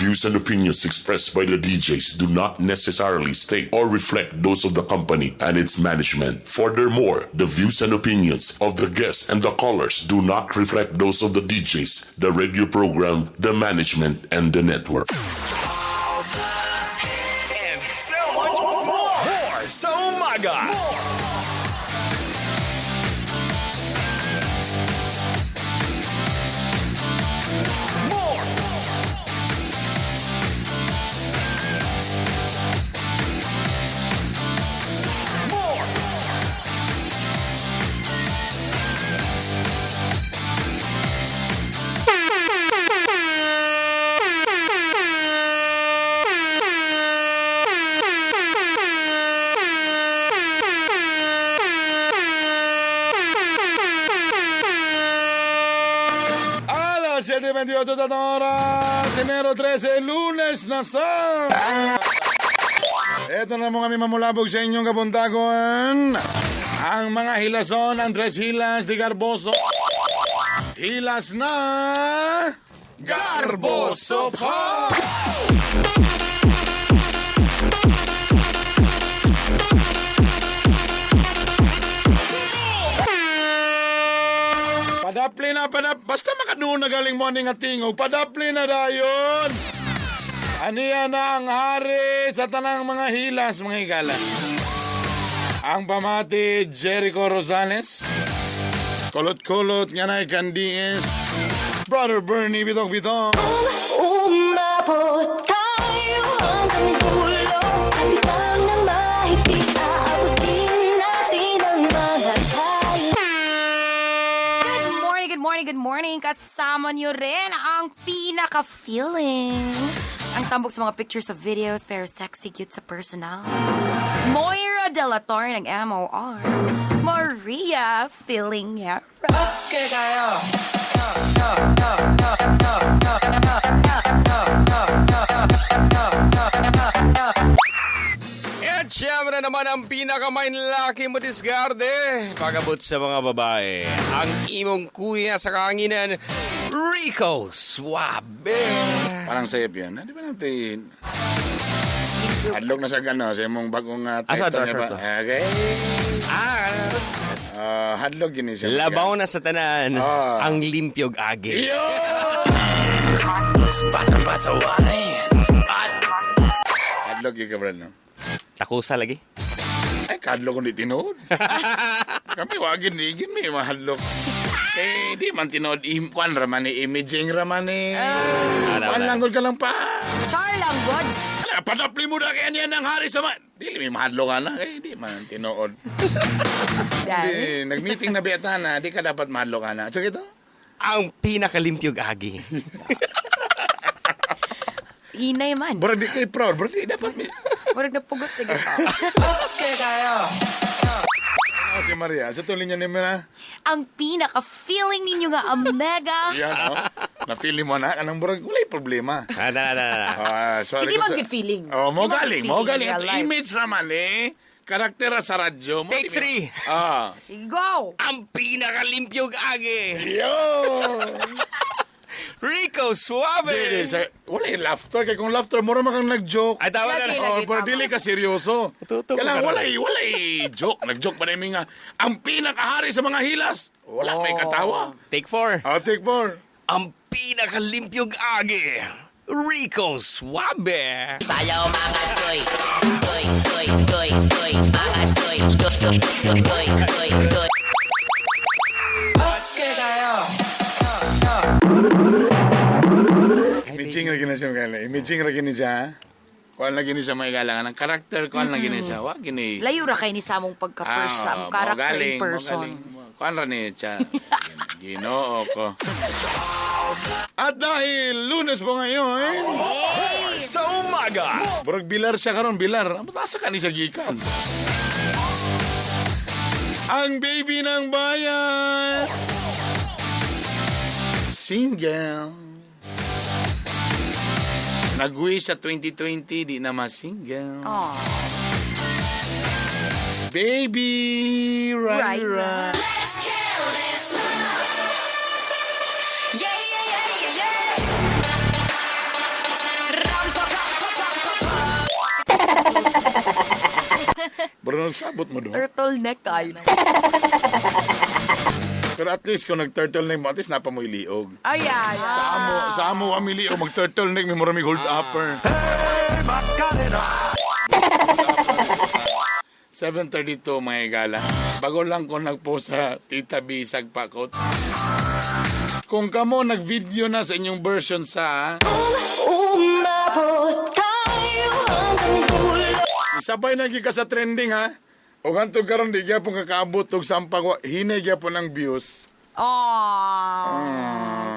views and opinions expressed by the DJs do not necessarily state or reflect those of the company and its management. Furthermore, the views and opinions of the guests and the callers do not reflect those of the DJs, the radio program, the management, and the network. And so much more. More sa umaga. More. More. Alas 7:28 sa oras, Enero 13, Lunes na sa. Ito na mo kami mamulabog sa inyong kabuntagon. Ang mga hilason, ang tres hilas di Garboso. Hilas na. Garboso pa! Padapli na, padap. Basta makaduon na galing morning at tingog. Padapli na dayon. Aniya na ang hari sa tanang mga hilas, mga higala. Ang pamati, Jericho Rosales. Kulot-kulot nga na ikandiis. Brother Bernie, bitong-bitong. Umabot tayo hanggang dulo. Kapitang ng mahigpit, aabutin natin ang mga tayo. Good morning, good morning, good morning. Kasama niyo rin ang pinaka-feeling. Ang tambok sa mga pictures of videos pero sexy cute sa personal. Moira De La Torre ng MOR. Maria Filingera. At syempre naman ang pinakamainlaki mo disgarde. Pagabot sa mga babae, ang imong kuya sa kahanginan, Rico Suabe. Parang sayap yan. Di ba natin? Adlok na sa gano, sa imong bagong Asa, title niya ba? asa to? Okay. Ah, Ah, hadlok gini siya. labaw na sa tanan, ang limpyog agi. Yo! Hadlok yun ka, brad, no? Takusa lagi. Ay, kadlok kung di tinuod. Kami, wagin, di gin, may mahadlok. Eh, di man tinuod. Kwan raman ni, imaging raman ni. Kwan wala. lang, ka lang pa. Char lang, God. Ala, padapli mo na kaya niya ng hari sa man. Dili, may mahadlok ka na. Eh, di man tinuod. Dahil. Di, nag-meeting na biyata na, di ka dapat mahadlok ka na. So, ito? Ang pinakalimpyog agi. Hinay man. Bro, di kay proud. Bro, di dapat may. Murag na pugos sige pa. Ah, si Maria, sa tuloy niya ni Mira. Ang pinaka-feeling ninyo nga omega. Yan, oh. Na-feeling mo na, anong burag, wala'y problema. Ah, tara, tara, tara. Ah, sorry Hindi kung man sa- good feeling. Oh, mo Hindi man galing, good mo feeling galing. in Ito, real life. image naman eh. Karaktera sa radyo. Mo, Take di- three. Ah. Sige, go! Ang pinakalimpyog agi. Yo! Rico Suabe. Dili, sa, wala yung laughter. Kaya kung laughter, mura man kang nag-joke. Ay, tama na. Lagi, Oh, lagi, pero tama. dili ka seryoso. Tutok Kailangan ka na. walay joke. Nag-joke pa namin nga, ang pinakahari sa mga hilas. Wala may katawa. Take four. Oh, take four. Ang pinakalimpyog agi. Rico Suabe. Sayaw mga toy, toy, toy, toy, toy, mga toy, toy, toy, toy, toy, toy. Imaging ra gini siya mga Imaging ra gini siya. Kuan lagi ni siya may galangan. Ang karakter kuan lagi ni siya. Wa gini. Layo ra kay ni sa among pagka-person, Ah, mo character galing, in mo person. galing. Kuan ra ni siya. Ginoo ko. At dahil Lunes po ngayon, Sa umaga. Burag bilar siya karon, bilar. Ang asa ka ni siya gikan. Ang baby ng bayan. Single. Nagwi sa 2020, di na mas-single. Aw. Baby, right, Right, right. Let's kill this love. Yeah, yeah, yeah, yeah, yeah. Pero nagsabot mo do. Turtleneck kayo. Pero at least kung nag-turtleneck mo, at least napamoy liog. Ay, yeah, yeah. Sa amo, amili o mag-turtleneck, may muramig hold upper. 7:32 mga higala. Bago lang ko nagpost sa Tita B Sagpakot. Kung kamo nag-video na sa inyong version sa Umabot tayo hanggang dulo. Isabay na gyud ka sa trending ha. O hantog karon di gyapon kakaabot og sampag wa hinay gyapon ang views. Aww.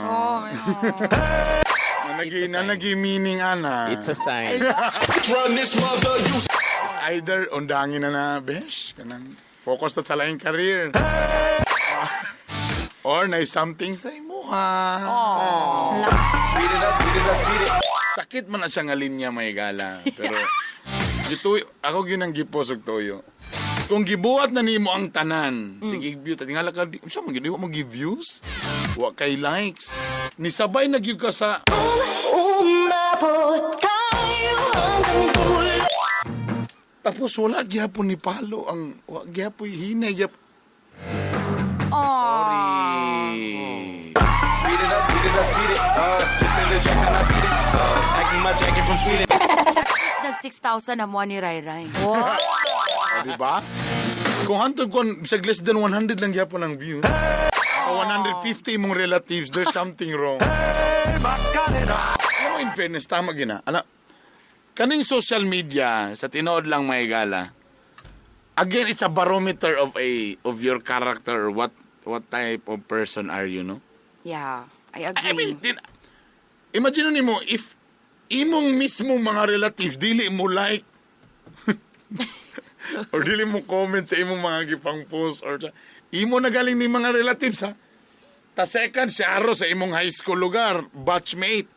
Oh, Nagi na nagi meaning ana. It's a sign. It's either undangin na na besh kanang focus na sa laing career. Or na something sa imuha. Speed it up, speed it up, speed it. Sakit man na siya nga linya may gala. Pero gituyo, ako gyud ang gipos og tuyo. Kung gibuhat na nimo ang tanan, sige view, tingala ka, di, unsa man gyud, wa mo give views, wa kay likes. Nisabay na gyud ka sa Umabot tayo hanggang dulo. tapos wala gyapon ni palo ang wa gyapon hinay gyapon. Sorry. Speed it up, speed it up, speed it. Just in the jack and I beat it. Acting my jacket from Sweden. Nag 6,000 na mo ni Rai Rai. O, di ba? Kung hantod kon bisag less than 100 lang gyapon ang views. O 150 imong relatives, there's something wrong. Alam mo, in fairness, tama gina. Ala, kaning social media, sa tinuod lang may gala, again, it's a barometer of your character or what type of person are you, no? Yeah, I I agree. mean, imagine nimo if imong mismo mga relatives dili mo like or dili mo comment sa imong mga gipang post or imo na galing ni mga relatives ha. Ta second si Aro sa imong high school lugar, batchmate.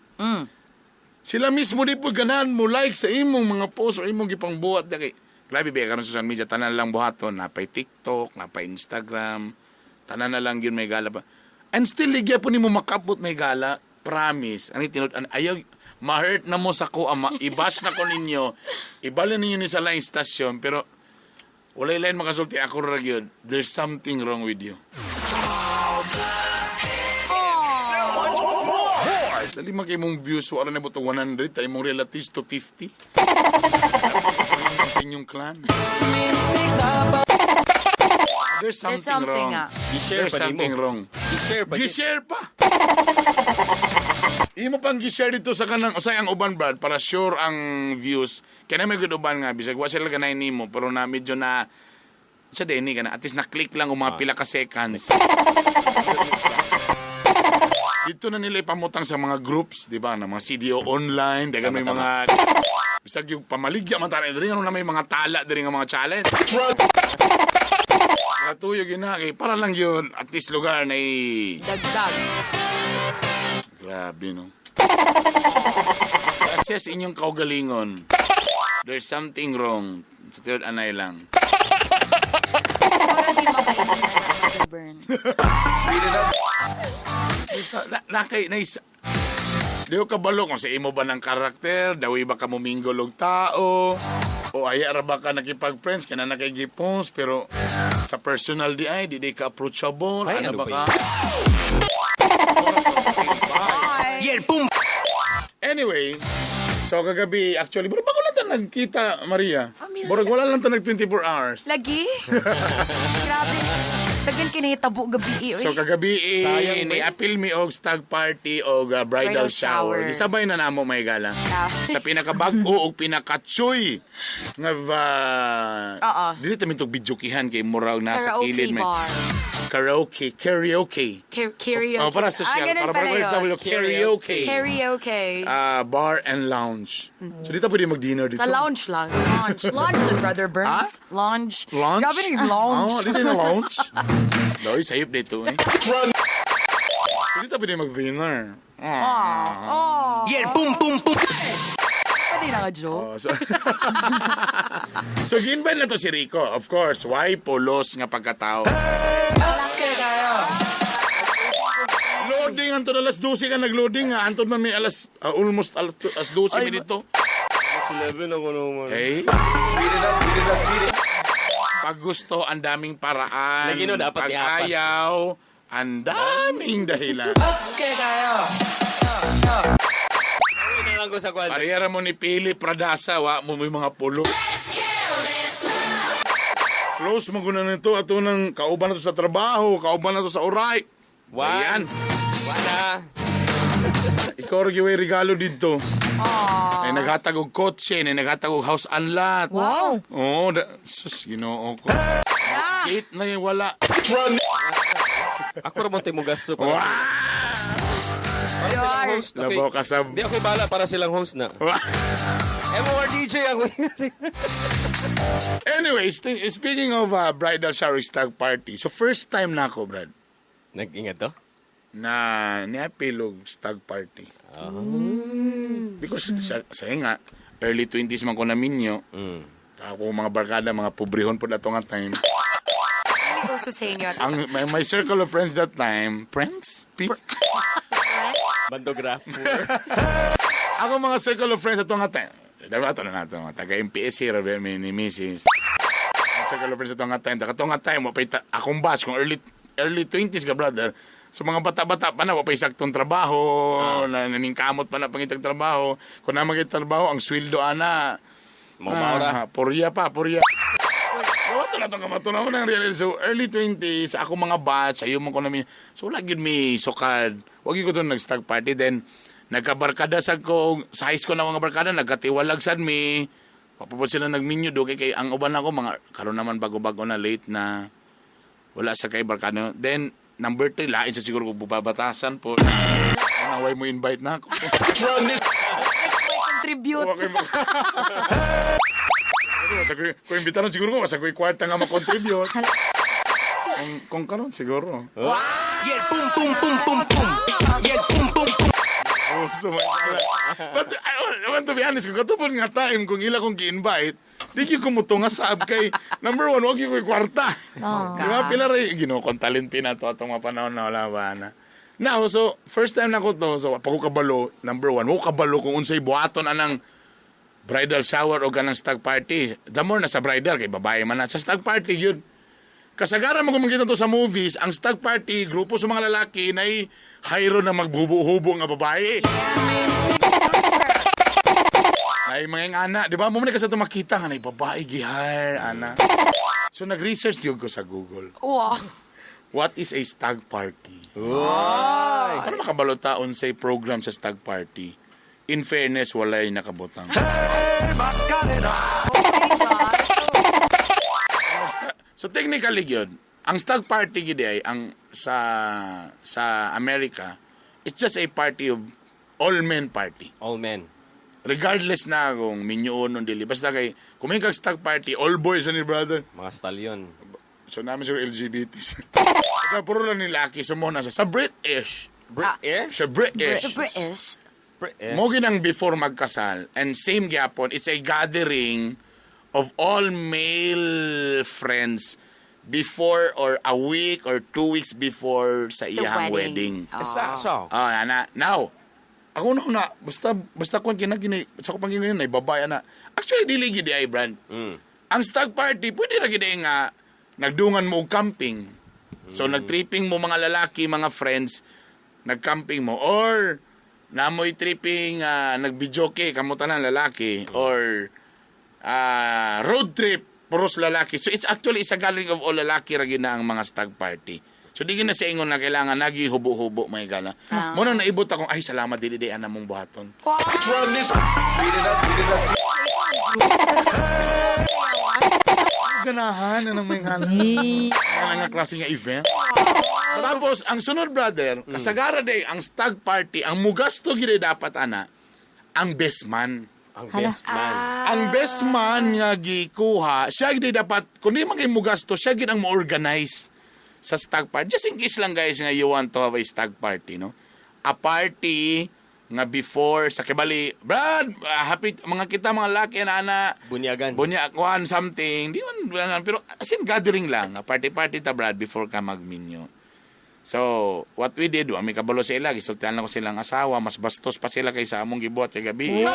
Sila mismo di po ganahan mo like sa imong mga post or imong gipang buhat kay. Grabe ba karon sa social media tanan lang buhaton, napay TikTok, napay Instagram, tanan na lang gyud may gala pa. And still ligya po nimo makabot may gala, promise. Ani tinud an ayaw ma-hurt na mo sa ko ama, i-bash na ko ninyo. Ibalik ninyo ni sa line station pero walay line makasulti ako ra gyud. There's something wrong with you. Dali man kay mong views, wala na mo to 100, tayo mong relatives to 50. Sa inyong clan. There's something, There's something, wrong. ah. I-share There's pa nimo. something wrong. I-share pa. Gi-share pa. Imo pang gi-share dito sa kanang usay ang uban brad para sure ang views. Kaya na may good uban nga bisag wa sila ganay nimo pero na medyo na sa deni ka na at least na-click lang og mga pila ka seconds. Dito na nila ipamutang sa mga groups, di ba? Na mga CDO online, dagan may mga bisag yung pamaligya man tara diri ano na may mga tala diri nga mga challenge. Natuyo gyud na kay para lang yun at least lugar na i Dagdag. Grabe, no? Assess inyong kaugalingon. There's something wrong. Sa third anay lang. Parang di makainin na burn. Speed it up. Sa, na, nakay, na isa. Di ko kabalo kung sa imo ba ng karakter, dawi ba ka muminggol og tao, o aya ra ba ka nakipag-friends, kaya na nakigipons, pero sa personal di ay, di ka approachable, Ay, ano ano ba ba ka? Yeah, boom. Anyway, so kagabi, actually, bro, bago lang ta nagkita, Maria. Familiar. Borag wala lang ta nag 24 hours. Lagi? Grabe. Tagal kinahitabo gabi. So kagabi eh, Sayang, ni appeal mi og stag party og bridal, Bridal shower. shower. Gisabay na namo may gala. Yeah. Sa pinakabag-o og pinakatsoy nga ba Oo. Dili ta mitog bidyukihan kay murag nasa Karaoke kilid may bar. karaoke, karaoke. Karaoke. Oh, para sa Ah, siya, ganun para pala para yun. karaoke. Karaoke. Ah, bar and lounge. So dito pwede mag-dinner dito. Sa lounge lang. Lounge. Lounge na, Brother Burns. Lounge. Lounge? Grabe na yung lounge. Oh, dito na lounge. Doy, sayop dito eh. So dito pwede mag-dinner. Oh. Yeah, boom, boom, boom. Pwede na nga, Joe. Oh, so, so ginban na to si Rico. Of course, why polos nga pagkatao? Loading anto na alas 12 ka nagloading nga anto man may alas almost alas 12 mi dito. 11 ako naman. Hey. Speed it up, speed it up, speed it. Pag gusto, ang daming paraan. Lagi, no, dapat Pag ihapas. ayaw, ang daming dahilan. Uwi na lang ko sa kwan. Parehara mo ni Pili Pradasa, wa mo may mga pulo. Close mo guna nito ato nang kauban na to sa trabaho, kauban na to sa uray. One. Ayan. Wala. Ikaw ra gyud regalo didto. Ay naghatag og kotse, ay naghatag og house and lot. Wow. Oo, sus, Ginoo ko. Gate na yung wala. Ako ra mo tayo gasto para, Wow! para silang host. Okay. Labaw ka sa. Di ako bahala para silang host na. Wah! MOR DJ ako. Anyways, speaking of bridal shower stag party, so first time na ako, Brad, Nag-ingat to? na niapilog stag party. Because sa nga, early 20s man ko na minyo. Ako mga barkada, mga pobrehon po na nga time. Hindi uso sa inyo. Ang, my circle of friends that time, friends? P? Bandographer. Ako mga circle of friends ato nga time. Dama ato na nato, mga taga MPS here, ni Mrs. Ang circle of friends ato nga time. Kato nga time, wa pa'y akong batch, kung early early 20s ka, brother. So mga bata-bata pa na, wa pa'y saktong trabaho, na, naningkamot pa na pangitag trabaho. Kung na trabaho, ang sweldo ana, Mga Ah, purya pa, purya. Wato na itong kamatunaw ng real. So, early 20s, ako mga batch, ayaw mo ko namin. So, wala yun mi sukad. Wag yun ko doon nag-stag party. Then, nagkabarkada sa ko, sa high school na mga barkada, nagkatiwalag sad mi. Papo sila nagminyo do kay ang uban ako mga karon naman bago-bago na late na wala sa kay barkada. Then number 3 lain sa siguro ko bubabatasan po. Naway mo invite na ako. Contribute. Wa ko'y Kung imbitaron siguro ko, basta ko'y kwarta nga makontribute. Kung karon siguro. Oh, so my God. But I want to be honest, kung katupon nga time, kung ila kong gi-invite, di gyud ko mutunga saab kay number one, wag gyud ko'y kwarta. Di ba? Pila rin, Ginoo, kung talent pina to atong mga panahon na wala ba na. Now, so, first time na ko to, so, pag ko kabalo, number one, wag ko kabalo kung unsay buhaton anang bridal shower o ganang stag party. The more na sa bridal, kay babae man na. Sa stag party, yun. Kasagaran mo kung makita to sa movies, ang stag party, grupo sa mga lalaki na hayro na maghubo-hubo nga babae. Ay, mga ana, di ba? Mo man kasi ito makita nga na babae gihire, ana. So, nag-research yun ko sa Google. Wow. What is a stag party? Para makabalo taon sa program sa stag party. In fairness, walay nakabutang. So technically gyud, ang stag party gyud ay ang sa America, it's just a party of all men party. All men. Regardless na kung minyoon o dili. Basta kay kung may kag stag party, all boys ni brother. Mga stallion. So namin siguro LGBTs. Kaya puro lang ni laki so mo na sa British. British? Sa British. Sa British. British. Mo ginang before magkasal and same gyapon, it's a gathering of all male friends before or a week or 2 weeks before sa The iyang wedding. wedding. Sa, so. Ah, ana. Now, ako na basta basta kon kina gini sa ko pangingin na babae ana. Actually dili gid ay brand. Ang stag party pwede ra gid ay nga nagdungan mo og camping. So nagtripping mo mga lalaki, mga friends, nagcamping mo or namoy tripping nagbijoke kamo tanan lalaki or road trip puros lalaki. So it's actually is a gathering of all lalaki ra gyud na ang mga stag party. So di gyud na sa ingon na kailangan nagi hubo-hubo may gala. Mo nang naibot akong ay salamat dili di ana mong buhaton. Ganahan na nang may ngala. Ana nga klase nga event. Tapos ang sunod brother, kasagara day ang stag party, ang mugasto gyud dapat ana ang best man. Ang best man. Ang best man nga gikuha, siya gid dapat kun di man kay mugasto, siya gid ang mo-organize sa stag party. Just in case lang guys nga you want to have a stag party, no? A party nga before sa kibali, Brad, happy mga kita mga laki na ana Bunyagan. Bunya kuan something, di man pero as in gathering lang, party party ta Brad before ka magminyo. So, what we did, wa may kabalo sila, gisultihan lang ko silang asawa, mas bastos pa sila kaysa among gibuhat kay gabi.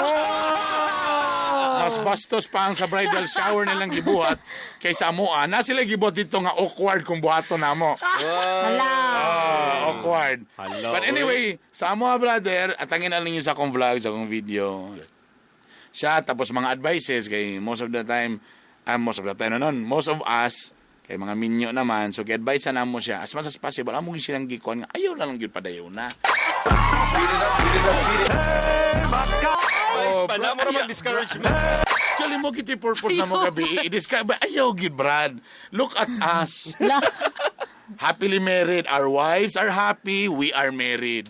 Mas Mas bastos pa ang sa bridal shower nilang gibuhat kaysa amoa. Na sila gibuhat dito nga awkward kung buhaton namo. Hala. Ah, awkward. Hello. But anyway, sa amoa brother, atangin na ninyo sa akong vlog, sa akong video. Siya, tapos mga advices, kay most of the time, most of the time na nun, most of us, kay mga minyo naman, so kay-advise na mo siya, as much as possible, among silang gikuan nga, ayaw na lang gyud padayon na. Oh, Pa na mo naman discouragement. Actually, mo kiti purpose na mo gabi. I-describe, ayaw gid, Brad. Look at us. Happily married. Our wives are happy. We are married.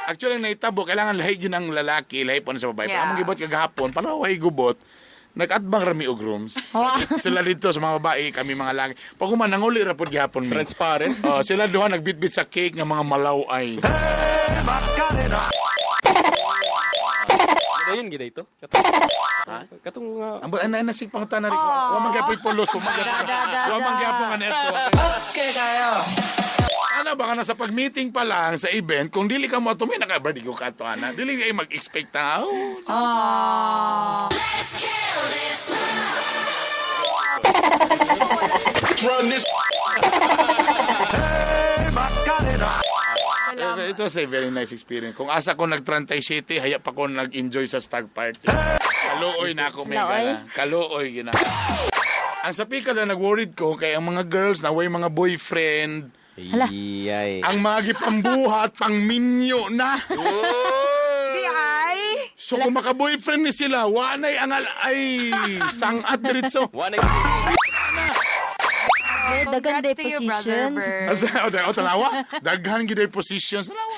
Actually, naitabo, kailangan lahi yun ang lalaki, lahi po na sa babae. Yeah. Yeah. Among gibot kagahapon, para way gubot, nag-atbang rami og rooms. Sila dito sa mga babae, kami mga laki. Pag human, nanguli ra pod gihapon mi. Transparent. Oh, sila duha nagbitbit sa cake nga mga malaw ay. Ayun, gid ito. Katong nga. Ang ana ana sig pangutana rin. Wa man gyapon pulos, wa man gyapon. Wa man gyapon nga neto. Ana baka na sa pag-meeting pa lang sa event, kung dili ka mo ato may naka di ko kato ana. Dili kay mag-expect na. Oh, Salamat. It was a very nice experience. Kung asa ko nag-Trantay City, haya pa ko nag-enjoy sa stag party. Kaluoy na ako, may Kaluoy? gana. Kaluoy, gina. Ang sa pika na nag-worried ko kay ang mga girls na way mga boyfriend, Hala. Iyay. ang mga gipambuhat, pangminyo na. Di ay. So kung maka-boyfriend ni sila, wanay ang ay sangat diretso. One Dagan Congrats day to you, brother positions. Bert. Asa o tanawa? Daghan gid ay positions tanawa.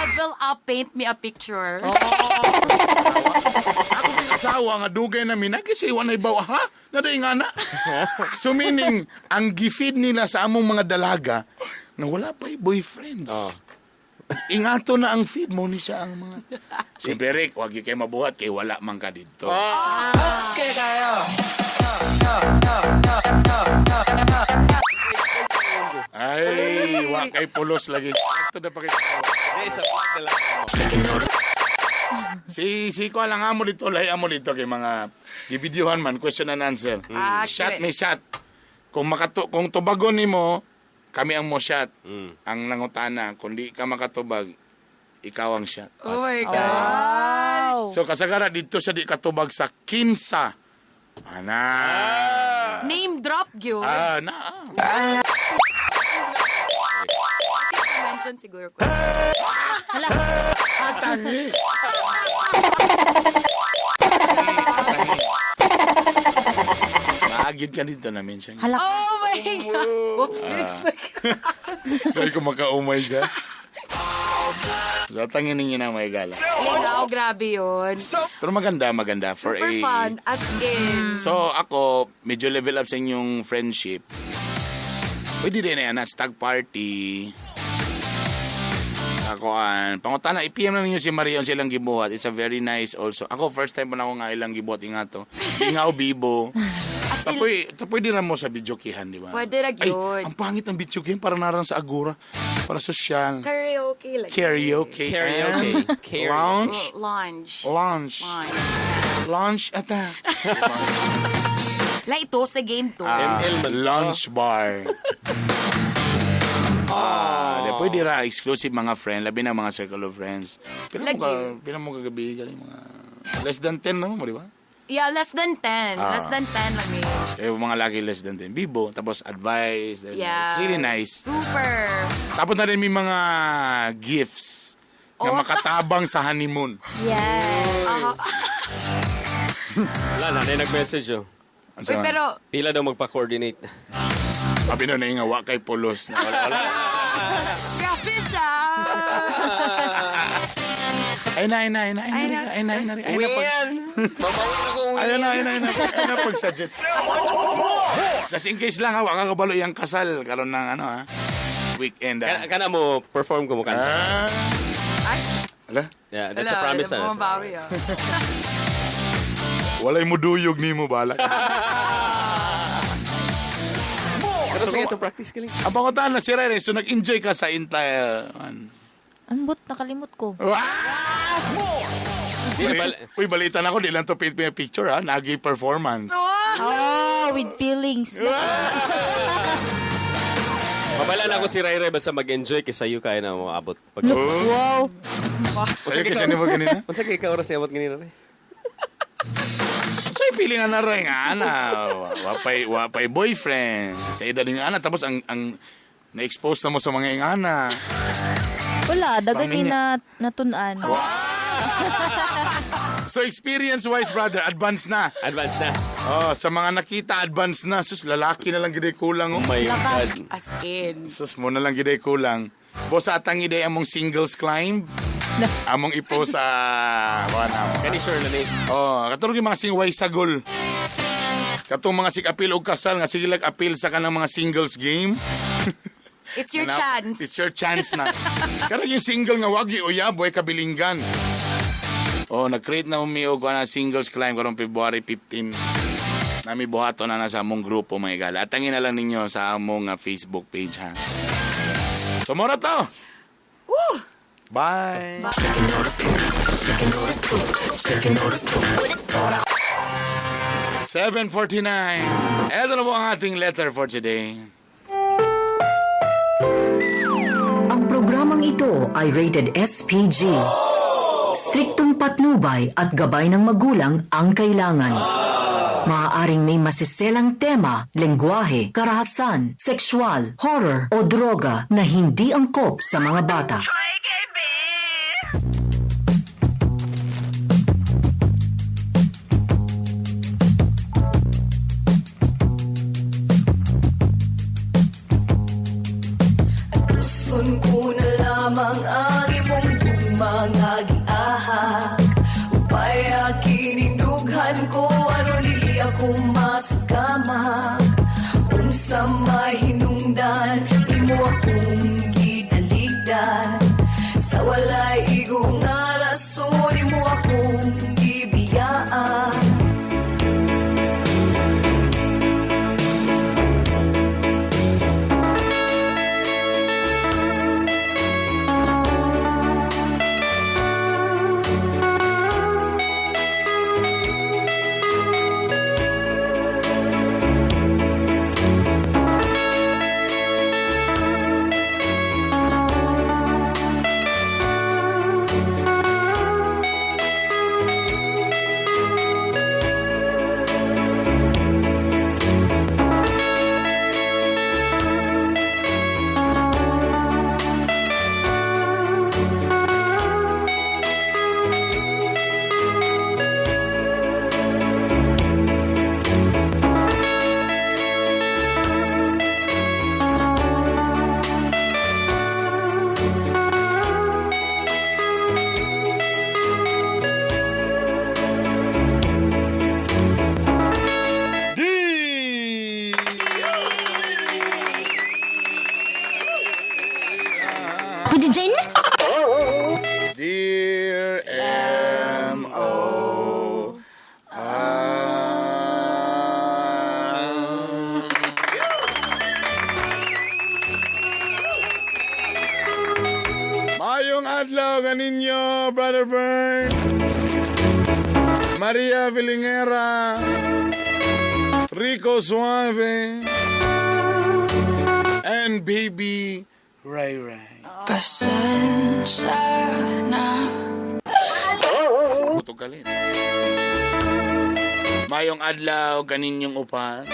Level up, paint me a picture. Ako kay asawa nga dugay na minagi si wanay bawa ha? Naday nga na. So meaning ang gifeed nila sa among mga dalaga na wala pa'y boyfriends. Ingato na ang feed mo ni siya ang mga. Siyempre Rick, wag yun kay mabuhat kay wala man ka dito. Ay, wa kay pulos lagi. Ito na pa kay Sa vlog na lang. Si ko lang amo dito, lahi amo dito kay mga gibidyohan man question and answer. Ah, Shot okay. may shot. Kung makato kung tubagon nimo, kami ang mo shot. Ang nangutana, kung di ka makatubag, ikaw ang shot. Oh my God. Wow. So kasagara dito siya di katubag sa kinsa. Ana. Name drop, gyud. Ah, na. ah. Mention siguro ko. Hala. Atangi. Maagid ka dito namin siya. Hala. Oh my God. Oh, expect. Dahil ko maka oh my God. So, tangin ninyo na may gala. Ikaw, grabe yun. Pero maganda, maganda. For Super a... fun. As in. So, ako, medyo level up sa inyong friendship. Pwede din na yan, ah, stag party. Ako, an, pangutana, i-PM na ninyo si Maria ang silang gibuhat. It's a very nice also. Ako, first time pa na ako nga ilang gibuhat inga to. Ingaw bibo. As in, Tapoy, tapoy di ra mo sa videokihan, di ba? Pwede ra Ay, gyud. ang pangit ng videokihan, para narang sa Agora. Para social. Karaoke. Like, Karaoke. Karaoke. and Karaoke. Lounge. Lounge. Lounge. Lounge. Lounge ata. La ito sa game to. Ah, ML man. Lunch bar. Ah, di, pwede ra exclusive mga friend, labi na mga circle of friends. Pila mo Lagi. ka, pila mo kagabi galing mga less than 10 naman mo, di ba? Yeah, less than 10. Ah. Less than 10 lang eh. Eh, mga lagi less than 10. Bibo, tapos advice. Then Yeah. It's really nice. Super. Tapos na rin may mga gifts na Oh. makatabang sa honeymoon. Yes. Wala na, nag-message oh. Ang Uy, sama. pero Pila daw magpa-coordinate. Sabi na nga, wa kay pulos. Na wala, wala. grabe siya. Ay na, ay na, ay na, ay na, ay na, ay na, ay na, pag, Mabawin ako. ay na, ay na, ay na, ay na, pag-suggest. Just in case lang ha, waka kabalo iyang kasal karon ng ano ha, weekend ha. Kana mo perform ko mo kanta. Ah. Ay. Ala, Yeah, that's a promise. Wala, ah, that's a bumabawi, promise. ah. walay mo duyog nimo bala. Pero sige, ito practice ka lang. Ang pangutan na si Rere, so nag-enjoy ka sa entire, an, Ambot, nakalimot ko. Uy, balitan ako, di lang to picture ha. Nagi performance. Oh, with feelings. Mabala na ako si Ray Ray basta mag-enjoy kaysa iyo kaya na moabot. Pag Wow. Sa'yo kasi ni mo ganina? Unsa kay ka oras niabot ganina Ray? So, feeling na rin nga, ana. Wapay boyfriend. Sa edad nga, ana. Tapos, ang na-expose na mo sa mga ingana. Wala, dagan ni Pangin- na natunan. So, experience-wise, brother, advance na. Advance na. Oh, sa mga nakita, advance na. Sus, lalaki na lang gid kulang. Oh. My God. As in. Sus, mo na lang gid kulang. Boss, atang ide among singles climb. Among ipo sa... Wala. Kani sure na ni. Oh, katong yung mga singway sagol. Katong mga sig-apil og kasal nga sige lag apil sa kanang mga singles game. It's your Na- chance. It's your chance na. Karang yung single nga wagi uyab way kabilinggan. Oh, nag-create na umi og na singles climb karong February 15. Nami buhaton na na sa among grupo mga igala. Atangin na lang ninyo sa among Facebook page ha. So mora to. Woo! Bye. Bye. 7:49. Eto na po ang ating letter for today. Ang programang ito ay rated SPG. Striktong patnubay at gabay ng magulang ang kailangan. Maaaring may masiselang tema, lengguwahe, karahasan, sexual, horror o droga na hindi angkop sa mga bata. Gusto ko na lamang ang imong mga giahak. Upay akinindughan ko, aron dili ako masakamak. Unsa may hinungdan, imo akong gidaligdan. Sa walay igo nga rason, imo akong gibiyaan. D. Pwede dyan? Dear M.O. Mayong adlaw kaninyo, Brother Bern. Maria Vilingera. Rico Suave. And baby Ray Ray. Pasensya na. Putog kalit. Mayong adlaw kaninyong upat.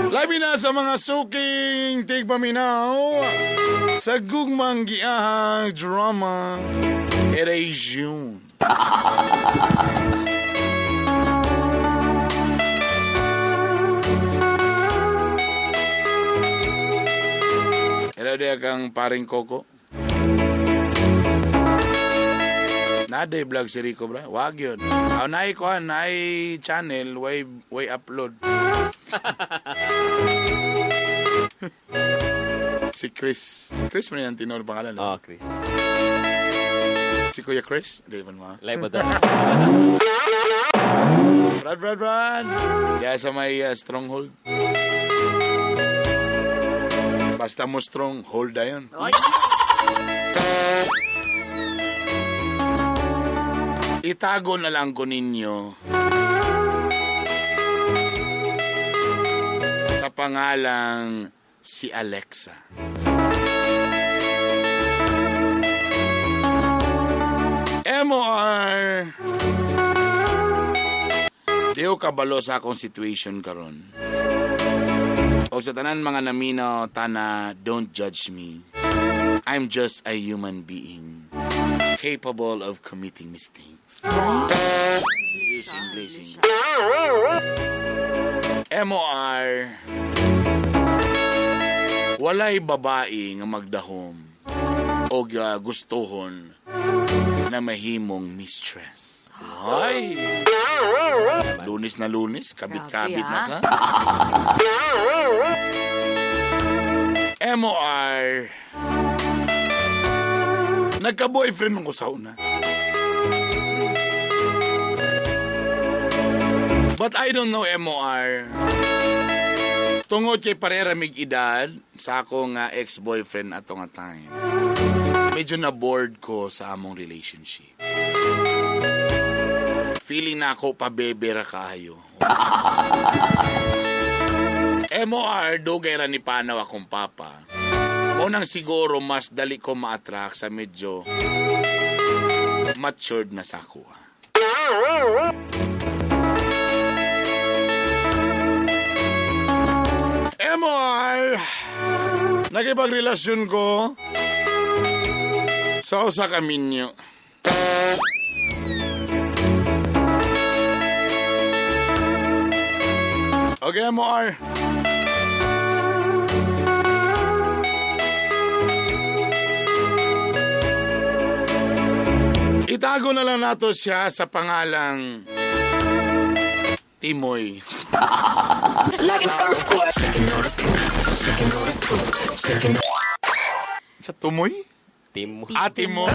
Labi na sa mga suking tigpaminaw sa gugmang giahang drama Erasure. Hello diya kang paring Coco. Naday vlog si Rico bra. Wag yun. Aw naay kuan, naay channel, way way upload. Si Chris. Chris man yung tinuod pangalan. Oh, Chris. Si Kuya Chris? Di man mo. Live ba to? Brad, Brad, Brad. Kaya sa may stronghold. Basta mo strong, hold na yun. Itago na lang ko ninyo sa pangalang si Alexa. MOR, di ko kabalo sa akong situation karon. O sa tanan mga naminaw, tana, don't judge me. I'm just a human being capable of committing mistakes. English, English, English. MOR, walay babae nga magdahom o gustuhon na mahimong mistress. Ay! Lunes na lunes, kabit-kabit Grabe, na ah. sa. MOR, nagka-boyfriend man ko sa una. But I don't know, MOR. Tungod kay parera mig edad sa ako nga ex-boyfriend ato nga time. Medyo na bored ko sa among relationship. Feeling na ako pabebe ra kaayo. MOR, dugay ra ni panaw akong papa. Mo nang siguro mas dali ko ma-attract sa medyo matured na sa ako. MOR, nakipagrelasyon ko sa usa ka minyo. Okay, MOR. Itago na lang nato siya sa pangalang Timoy. Sa Tumoy? Timo. Ah, Timoy.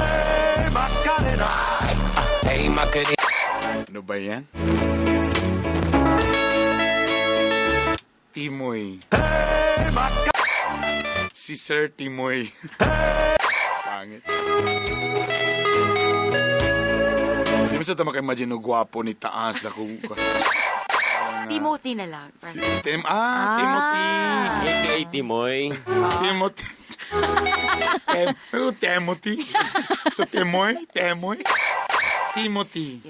Ano ba yan? Timoy. Si Sir Timoy. Pangit. Di mo sa tama ka-imagine og gwapo ni taas na kung... Timothy na lang. Tim, ah, Timothy. AKA Timoy. Timothy. Timothy. So, Timoy, Temoy. Timothy.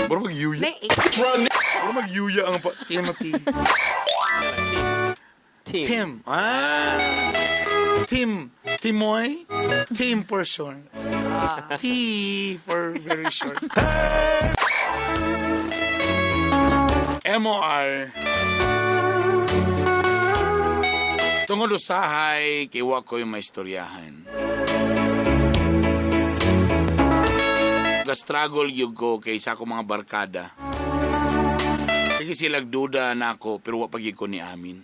Bro, magyuya. May Bro, magyuya ang pa. Timothy. Tim. Tim. Ah. Tim. Timoy. Tim for short. T for very short. MOR. Tungod usahay, kay wa ko'y maistoryahan. Ga-struggle gyud ko kay sa akong mga barkada. Sige silag duda na ako pero wa pa gyud ko ni amin.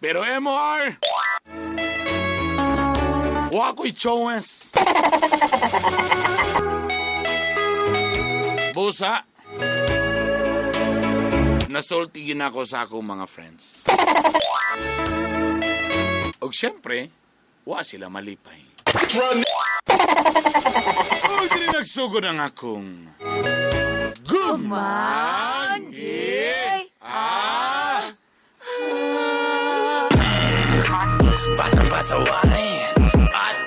Pero MOR, wa ko'y choice. Busa, nasulti yun ako sa akong mga friends. Og siyempre, wa sila malipay. Og dili nagsugod ang akong Gumanggi. Ah! Batang pasaway at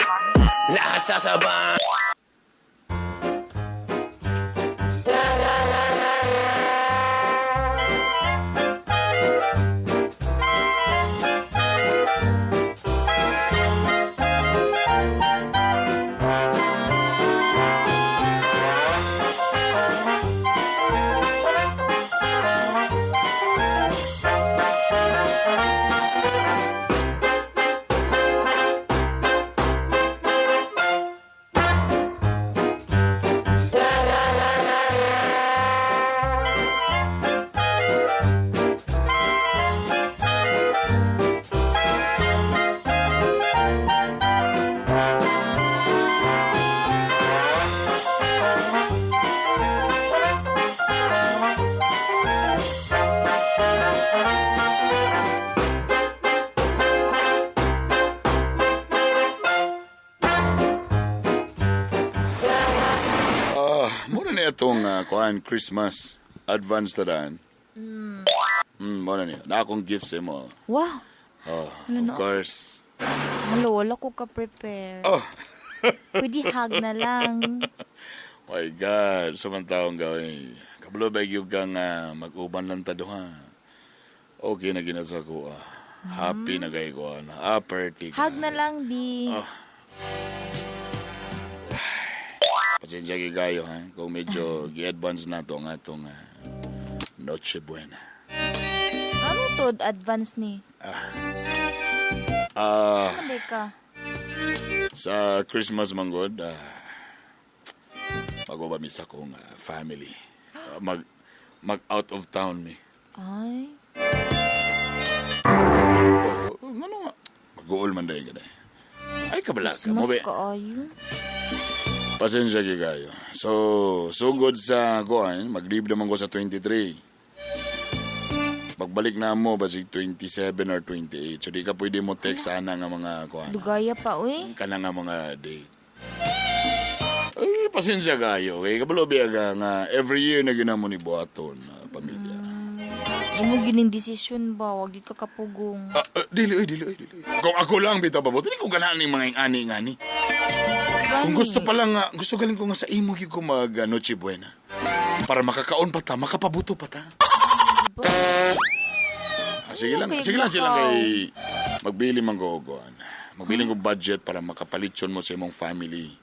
lahat sasabay. atong kuan Christmas advance tadan. Mo na niya. Na akong gift sa imo. Wow. Oh, Ano of na? course. Hala, wala ko ka-prepare. Oh. Pwede hug na lang. My God, sa man taong gawin. Kabalo ba yung kang mag-uban lang ta duha. Okay na ginasa ko ah. Happy na kay ko ah. Ah, party ka. Hug na lang, di. Oh. Pasensya kay kayo ha. Kung medyo gi-advance na to ang atong Noche Buena. Ano to, advance ni? Ah, Ano ka? sa Christmas manggod, mag-uban mi sa akong family. Mag mag out of town mi. Ay. Oh, ano nga? Mag-uol man dahil ka dahil. Ay, kabala ka. Christmas Mo, be. kaayo. Pasensya kay kayo. So, sugod sa kuan, mag-leave naman ko sa 23. Pagbalik na mo, basig 27 or 28. So, di ka pwede mo text sana nga mga kuan. Dugaya pa, uy. Kana nga mga date. Ay, pasensya kayo. Okay, kabalo biya ka nga every year na ginamo ni buhaton na pamilya. Imo gining desisyon ba? Wag di ka kapugong. Ah, dili, oy, dili, oy, dili. Kung ako lang bitaw pabuto, di ko ganahan ni mga ani-ani. Kung gusto pa lang nga, gusto galing ko nga sa imo gyud ko mag Noche Buena. Para makakaon pa ta, makapabuto pa ta. Ah, sige lang, Okay, sige lang sila lakaw. kay magbili man ko og kuan. Magbili ko budget para makapalitson mo sa imong family.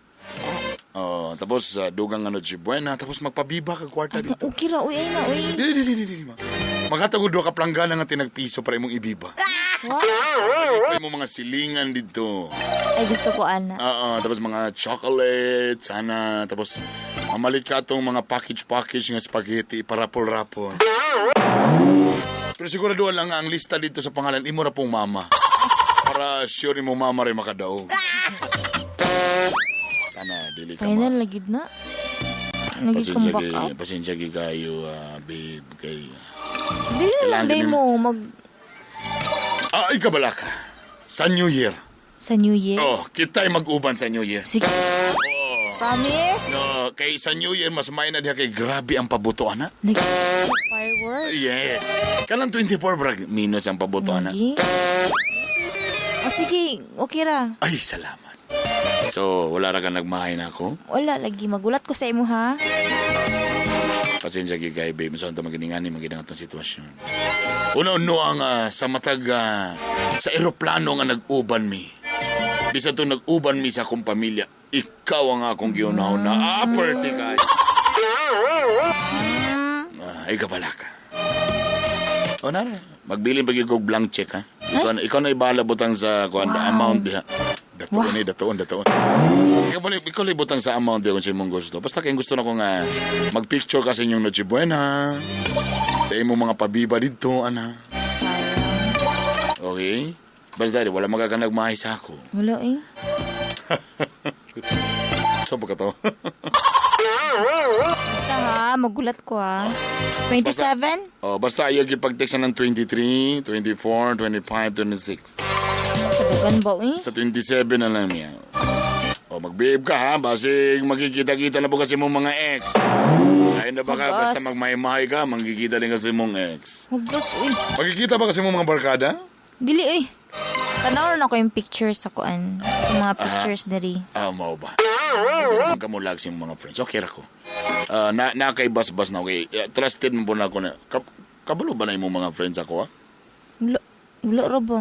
Oh, tapos dugang nga Noche Buena, tapos magpabiba kag kwarta dito. Okay ra, uy, ay na, uy. Dili, dili, dili, dili. Maghatag og duha ka planggana nga tinagpiso para imong ibiba. Wow. Malipay mo mga silingan dito. Ay, gusto ko, ana. Oo, tapos mga chocolate, sana. Tapos mamalit ka itong mga package-package nga spaghetti, parapol-rapol. Pero sigurado lang nga ang lista dito sa pangalan, imo ra pong mama. Para sure mo mama rin makadaog. Sana, dili ka ma. Final lagi na. Lagi kang Pasensya back kay, up. pasensya kay kayo, babe, kay... Dili na lang Kailangan day din- mo mag Ah, ay kabala ka. Sa New Year. sa New Year. Oh, kita'y mag-uban sa New Year. Sige. Promise? No, kay sa New Year, mas may na diha kay grabe ang pabuto, ana. Lagi fireworks. Yes. Kanang 24 brag minus ang pabuto, ana. Lagi. O sige, okay ra. Ay, salamat. So, wala ra ka nagmahay na ako. Wala lagi magulat ko sa imo ha. Pasensya kay kay babe. Saan ito maginingani, maging atong sitwasyon. Una-uno ang sa matag sa eroplano nga nag-uban mi. Bisa to nag-uban mi sa akong pamilya, ikaw ang akong giunahon na aperti kay. Ah, ikaw pala ka. O nara, magbilin pag ikaw blank check ha. Ikaw na ibahala butang sa kuan the amount diha. Datuon eh, datuon, datuon. Ikaw ba ikaw na ibutang sa amount diha kung sa imong gusto. Basta kay gusto na ko nga magpicture ka sa inyong Noche Buena. Sa imong mga pabiba dito, ana. Okay? Basta di, wala magaganag mahay sa ako. Wala eh. Saan ba ka to? Basta ha, magulat ko ha. 27? Oh, basta ayaw gipag-text na ng 23, 24, 25, 26. Kadugan ba eh? Sa 27 na lang niya. O, mag-behave ka ha. Basig magkikita-kita na po kasi mong mga ex. Ayun na baka Hugas. basta magmay-mahay ka, magkikita din kasi mong ex. Hugas uy. Magkikita ba kasi mong mga barkada? Dili eh. Tanaw na ko yung pictures sa kuan. Yung mga pictures diri. Ah, mao ba? Hindi naman kamulag sa imong mga friends. Okay ra ko. Ah, na na kay bas-bas na okay. Trusted mo po na ako na. Kabalo ba na imong mga friends ako ha? Wala, wala ra ba?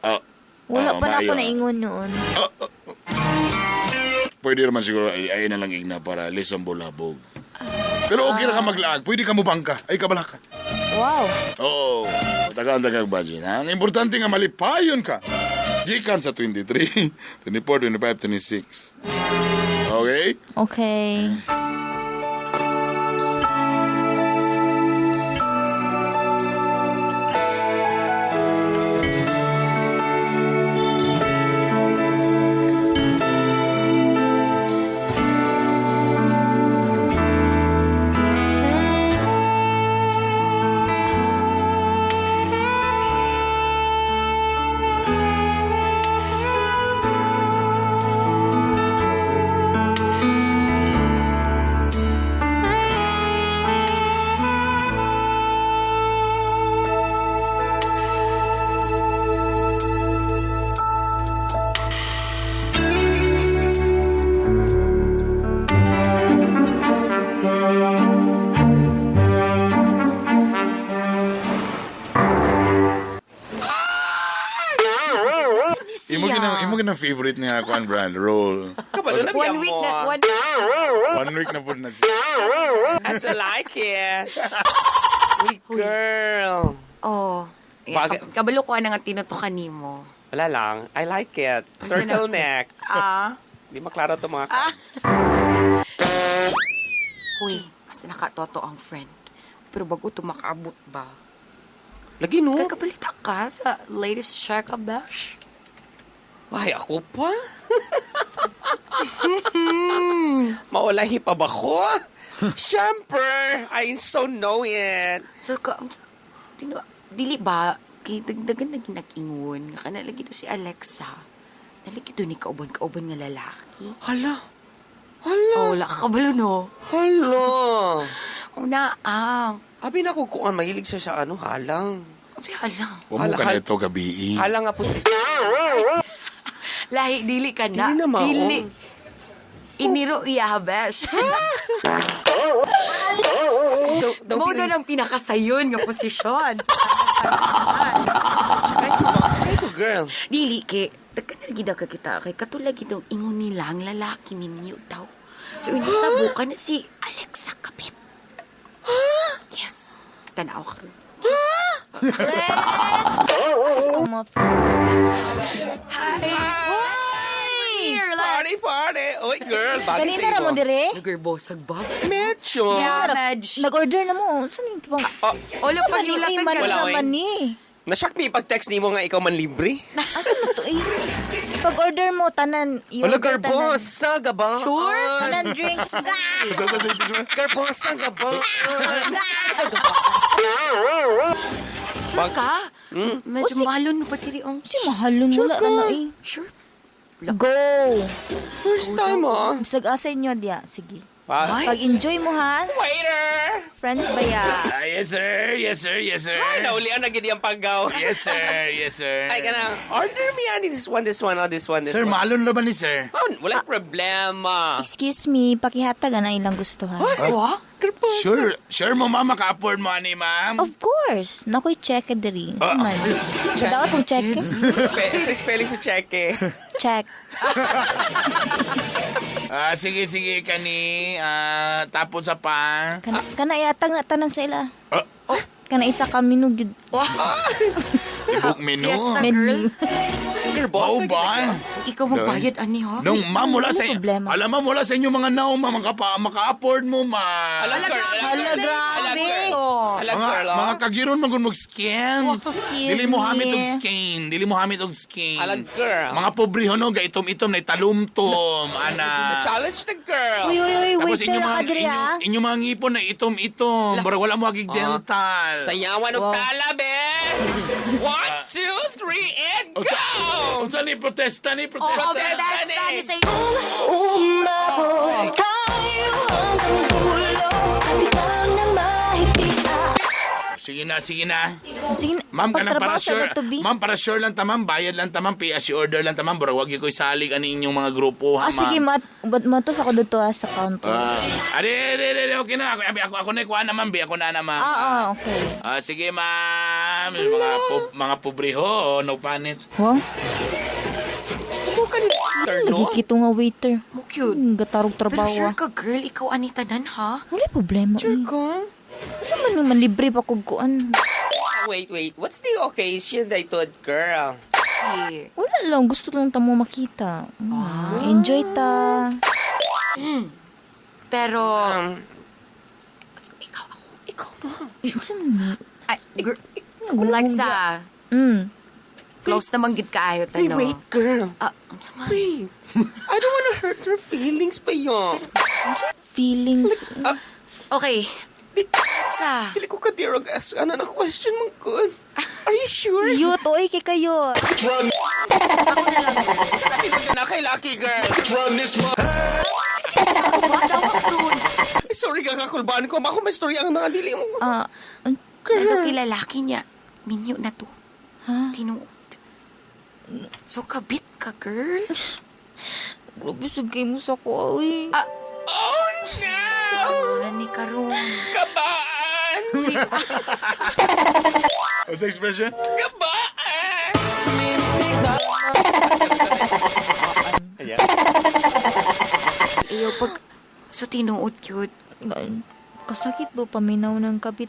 Ah, Wala ah, pa na ako maayo. naingon noon. Pwede naman siguro ay na lang igna para lisang bulabog. Pero okay ra ka maglaag. Pwede ka mo bangka. Ay kabala ka. Wow. Oo. Tagaan tagang budget. Ha? Ang importante nga malipayon ka. Gikan sa 23, 24, 25, 26. Okay? Okay. Thank Imo ginang favorite niya kuan brand roll. Kabalo na One week na, one 1 week na pud na siya. I so like it. Uy, girl. Oh. Yeah, kabalo ko na nga tinutukan nimo. Wala lang. I like it. Turtleneck. Ah. Di maklaro to mga cards. Uy, mas nakatoto ang friend. Pero bago to makaabot ba? Lagi no? Kakabalita ka sa latest check-up bash? Ay, ako pa? Maulahi pa ba ko? Siyempre! I so know it. So, dili ba, kay dagdagan na ginag-ingon, nga kana lagi to si Alexa, nalagi to ni kauban-kauban nga lalaki. Hala! Hala! Oh, wala ka kabalo, no? Hala! Una, ah. Abi na ko kuan, mahilig siya sa ano, halang. Si halang. Wa mo ka nito gabi. Halang nga po si... Lahi, dili ka na. Dili na, mao. Dili. Iniro iya, besh. Mao na ang pinakasayon nga posisyon. Sakay ko, girl. Dili, kay, dagkan na lagi daw ka kita. Kay katulad itong ingon nila ang lalaki ninyo daw. So, hindi tabo ka na si Alexa Kapit. Yes. Tanaw ka rin. Hi! Party, party! Oy, girl, bagay Kanina sa ra imo. mo dire? Nagerbosag ba? Medyo. Yeah, Medj. Nag-order na mo. Saan yung bang? Wala Saan pag man yulatan man ka. Wala, sa oy. man ni. Nashock me pag-text nimo nga ikaw man libre. Asa man to eh? Pag order mo tanan, Wala, i-order tanan. garbosa, gaba. Sure? Tanan drinks. Garbosa, gaba. Sure ka? Medyo O, si- mahalon no pati riong. Si mahalon wala na na eh. Sure. Go. First time, ah. Bisag asa inyo diya. Sige. Ay. Pag-enjoy mo ha. Waiter! Friends ba ya? Ah, yes sir, yes sir, yes sir. Ay, naulian na gid ang paggaw. Yes sir, yes sir. Ay, kanang, order me ani this one, this one, oh, this one, this Sir, one. maalon ra ba ni sir? Oh, wala problema. Excuse me, pakihatag na ilang gusto ha. What? Sure, sure mo ma'am, maka-afford mo ani ma'am. Of course. Nakoy check diri. Ah. Man. Dapat kong check. Sa spelling sa cheque. Check. Ah, sige, sige, kani. Ah, tapos sa pa. Kana iatag na tanan sa ila. Ah. Kana isa ka menu gyud. I-book menu. Fiesta Menu. girl. Mao ba? Ikaw magbayad ani ha? Nung ma'am, wala Ano sa problema? Alam ma'am, wala sa inyo mga naong ma'am, maka-afford mo, ma'am. Alam, girl. Hala, grabe. Alam, Mga, girl, ah. mga kagiron man kung mag-scan. Excuse Dili mo hamit me. og scan. Dili mo hamit og scan. Alam, girl. Mga pobre hono, ga itom-itom na italumtom, ana. Challenge the girl. Uy, uy, uy, Tapos waiter inyong na mga, ka diri inyong, ah. inyong mga ngipon na itom-itom. Bara wala mo agig dental. Sayawan og Wow. tala, be! 1, 2, 3, and go! Unsa ni protesta ni protesta. Oo, protesta ni sa Umabot tayo hanggang dulo. Kapitang na mahigpit. Sige na, sige na. Sige, na, Ma'am, kanang para pagtrabaho sa sure. to be. Ma'am, para sure lang ta, ma'am. Bayad lang ta, ma'am. Pay as you order lang ta, ma'am. Bara wag ko isalig ani inyong mga grupo, ha, Ah, sige, ma'am. matos ako dito ah, sa counter. Ah, ade, ade, ade, ade, okay na. Ako na, kuha na, ma'am. Bi, ako na na, ma'am. Okay. Ah, sige, ma'am. Mga pobre ho, no panit. Wow. Ano ka ni waiter, no? Lagi kito nga waiter. Mo cute. Gatarog Pero trabaho. sure ah. ka girl, ikaw ani tanan ha? Wala problema. Sure eh. ka? Unsa man naman libre pa kog kuan. Wait, wait. What's the occasion that ito, girl? Eh. Wala lang, gusto lang ta mo makita. Enjoy ta. Pero ikaw ako. Ikaw na. Unsa man ni? Ay, girl, Alexa, close naman gid kaayo Hey, ta no. wait, girl. Ah, unsa man? Wait. I don't wanna hurt her feelings pa yun. Feelings. Okay. Alexa. Dili ko kadirog as ano na question man good. Are you sure? Yut, oy kay kayo. Saka di ba na kay Lucky Girl? Ay, sorry kakakulbaan ko. Ako may story ang mga dili mo. Ah, Pero kay lalaki niya, minyo na to. Ha? Tinuod. So kabit ka, girl. Grabe sugay mo sa ko, oy. Ah. Oh, no! Ano ni karon? Kabaan! What's the expression? Kabaan! Ayaw pag... So, tinuod cute. Kasakit ba paminaw ng kabit?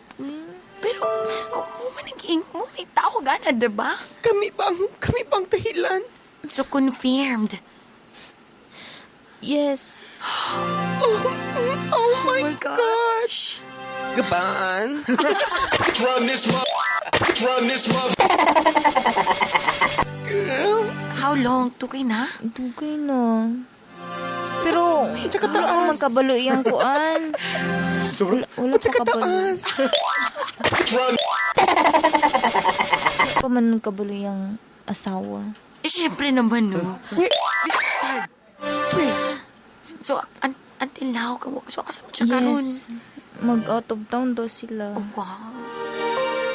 Pero, mo man ang giingon mo, may tao gana, diba? Kami bang dahilan? So, confirmed. Yes. Oh my gosh! Gabaan. Run this mother. Run this mother. Girl. How long? Tukay na? Dugay na. Pero, Tsaka wala pa taas. man kabalo iyang kuan. Wala pa kabalo. Taas. Run. Wala pa man kabalo iyang asawa. Eh, syempre naman, no? Wait. Sad. Wait. So, until now, so asa mo siya karon? Yes. Mag out of town daw sila. Oh, wow.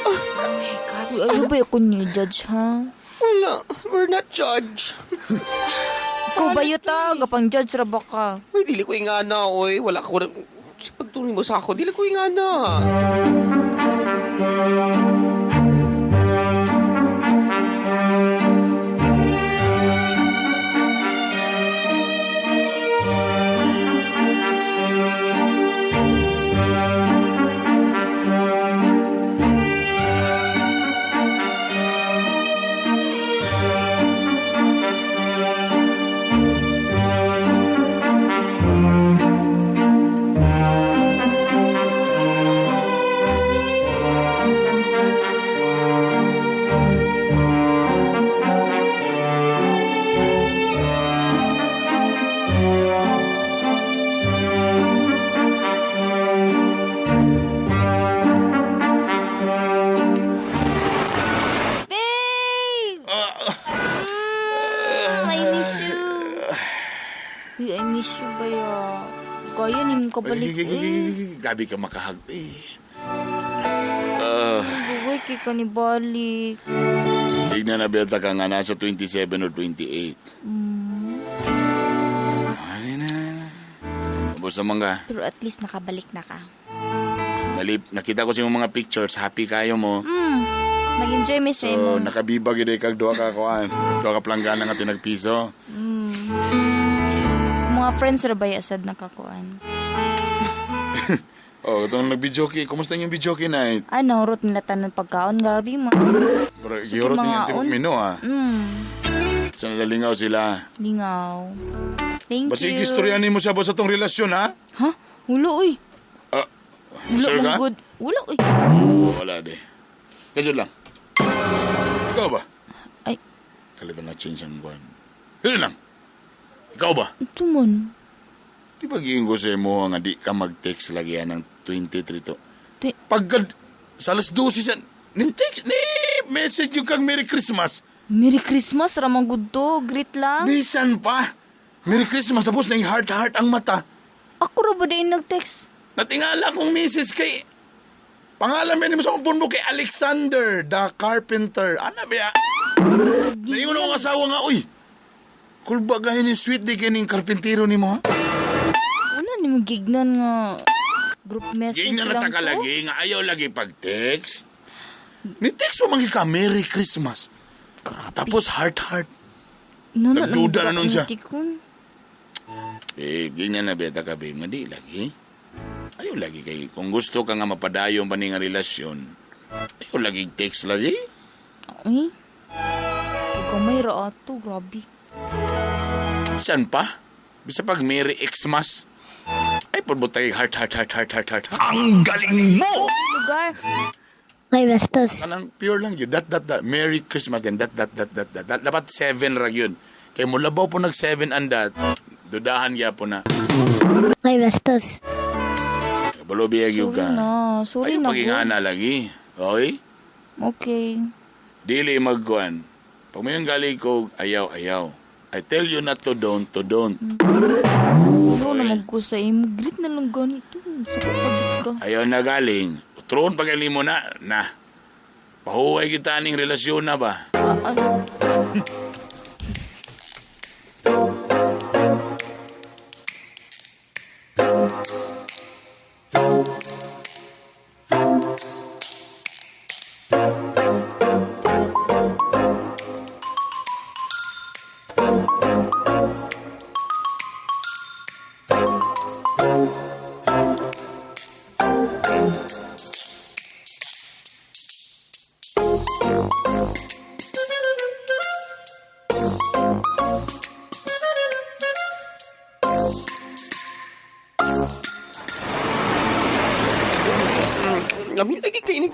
Oh my God. Uy, ayaw ba ako ni judge ha? Wala. We're not judge. Ikaw ba yun ta? Gapang judge ra ba ka? Uy, dili ko ingana, oy. Wala ko rin. Pagtuloy mo sa ako, dili ko ingana. Babe! I miss you. Uy, I miss you ba ya? Kaya ni mo kabalik eh. Grabe ka makahag. Eh. Buhay kay ka ni balik. Tignan na beta ka nga nasa 27 or 28. Ay, na, na, na. Kamusta man ka? Pero at least nakabalik na ka. Nalip, nakita ko sa imong mga pictures. Happy kayo mo. Nag-enjoy mi sa So, imo. nakabibag yun kag duha ka kuan. Duha ka planggana nga tinagpiso. Mga friends ra ba ya sad nakakuan? Oh, itong nag-video kay. Kumusta yung video kay night? Ah, nahurot nila tanan pagkaon. Grabe mo. Pero gihurot mga niya yung on. mino ah. Sa nalalingaw sila. Lingaw. Thank Basta you. istoryanin mo siya ba sa tong relasyon ha? Ha? Wala uy. Ah, Wala sure ka? mong good. Wala uy. Wala di. Kajud lang. Ikaw ba? Ay. Kalitan na change ang buwan. Yun lang. Ikaw ba? Ito man. Di ba giingin ko sa imo nga di ka mag-text lagi yan ng 23 to? Pagka sa alas 12 sa... Ni-text, ni message yung kang Merry Christmas. Merry Christmas, ramang good to. Greet lang. Bisan pa. Merry Christmas. Tapos na heart-heart ang mata. Ako ra ba din nag-text? Natingala kong misis kay... Pangalan ba mo sa akong pundo kay Alexander the Carpenter. Ano ba? Naingon akong asawa nga, uy. Kulba gahin yung sweet di kaning karpintero ni mo, ha? Wala ni mo gignan nga group message Gignan na lang taka to. lagi nga ayaw lagi pag-text. Ni text mo mangi ka Merry Christmas. Grabe. Tapos heart heart. Nana, Nagduda na nun siya. Tikon. Babe, gignan na beta ka babe, nga di lagi. Ayaw lagi kay kung gusto ka nga mapadayon pa ni nga relasyon. Ayaw lagi text lagi. Ay. Gamay ra ato, grabe. Saan pa? Bisa pag Merry Xmas. Ay, pabutay heart, heart, heart, heart, heart, heart. Ang galing mo! Lugar. May bastos. Kanang pure lang yun. Dot, dot, dot. Merry Christmas then dot, dot, dot, dot, dot. dot. Dapat 7 ra yun. Kay mulabaw po nag 7 and dot. Dudahan gya po na. May bastos. Kabalo biyag yun Sorry ka. na. Sorry Ayaw na. pagingana lagi. Okay? Okay. Dili magkuan. Pag may gali ko, ayaw, ayaw. I tell you not to don't, to don't. Ano na magko sa imo. Greet na lang ganito. Suko pagit ka. Ayaw na galing. Utron pagaling mo na, na. Pahuway kita ning relasyon na ba? Ah, ano?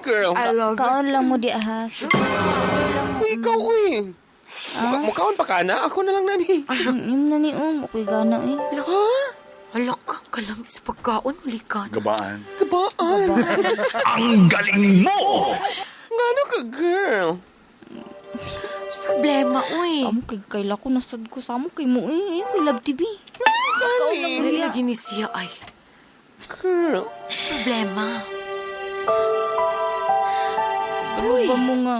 girl. I love it. Kaon lang mo di ha. Uy, ikaw, uy. Mukhaon pa ka na? Ako na lang nani. Yung na ni ako'y gana eh. Ha? Hala ka, kalami sa pagkaon, uli ka na. Gabaan. Kabaan. Ang galing mo! Ngano ka, girl? Sa problema, uy. Amo kay kaila ko nasad ko sa amo kay mo eh. Kay Love TV. Gani. Ay, lagi ni siya, ay. Girl. Sa problema. Uy. Ba mo nga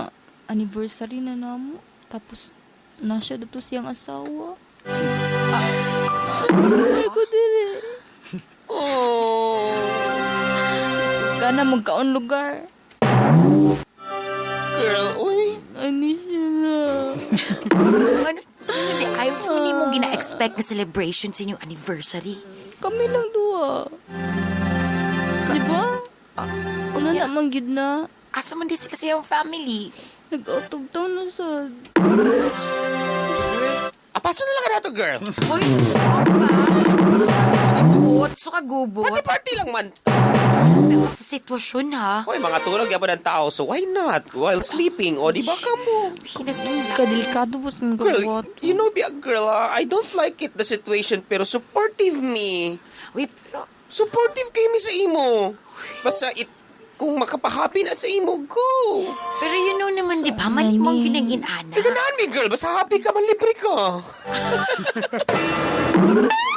anniversary na namo. Tapos nasya dato siyang asawa. Ay ko dili. Oh. Kana magkaon lugar. Girl, uy. Ani siya na. Ano, ano, ayaw sa mo gina-expect na celebration sa inyong anniversary. Kami lang duha. Di ba? Ano na man gid na. Asa man di sila sa iyong family. Nag-out of town na sad. Apaso na lang ka na to, girl. Hoy, gubot. So ka gubot. Party-party lang man. Pero sa sitwasyon, ha? Hoy, mga tulog yapon ang tao, so why not? While sleeping, o di ba ka mo? Kadelikado po sa mga Girl, buhat. you know, be a girl, ah, I don't like it, the situation, pero supportive me. Uy, pero... Supportive kay mi sa imo. Basta it, kung makapahappy na sa imo, go. Pero you know naman, di ba? Mali mong ginag-inana. Ikaw mi, girl. Basta happy ka man, libre ka.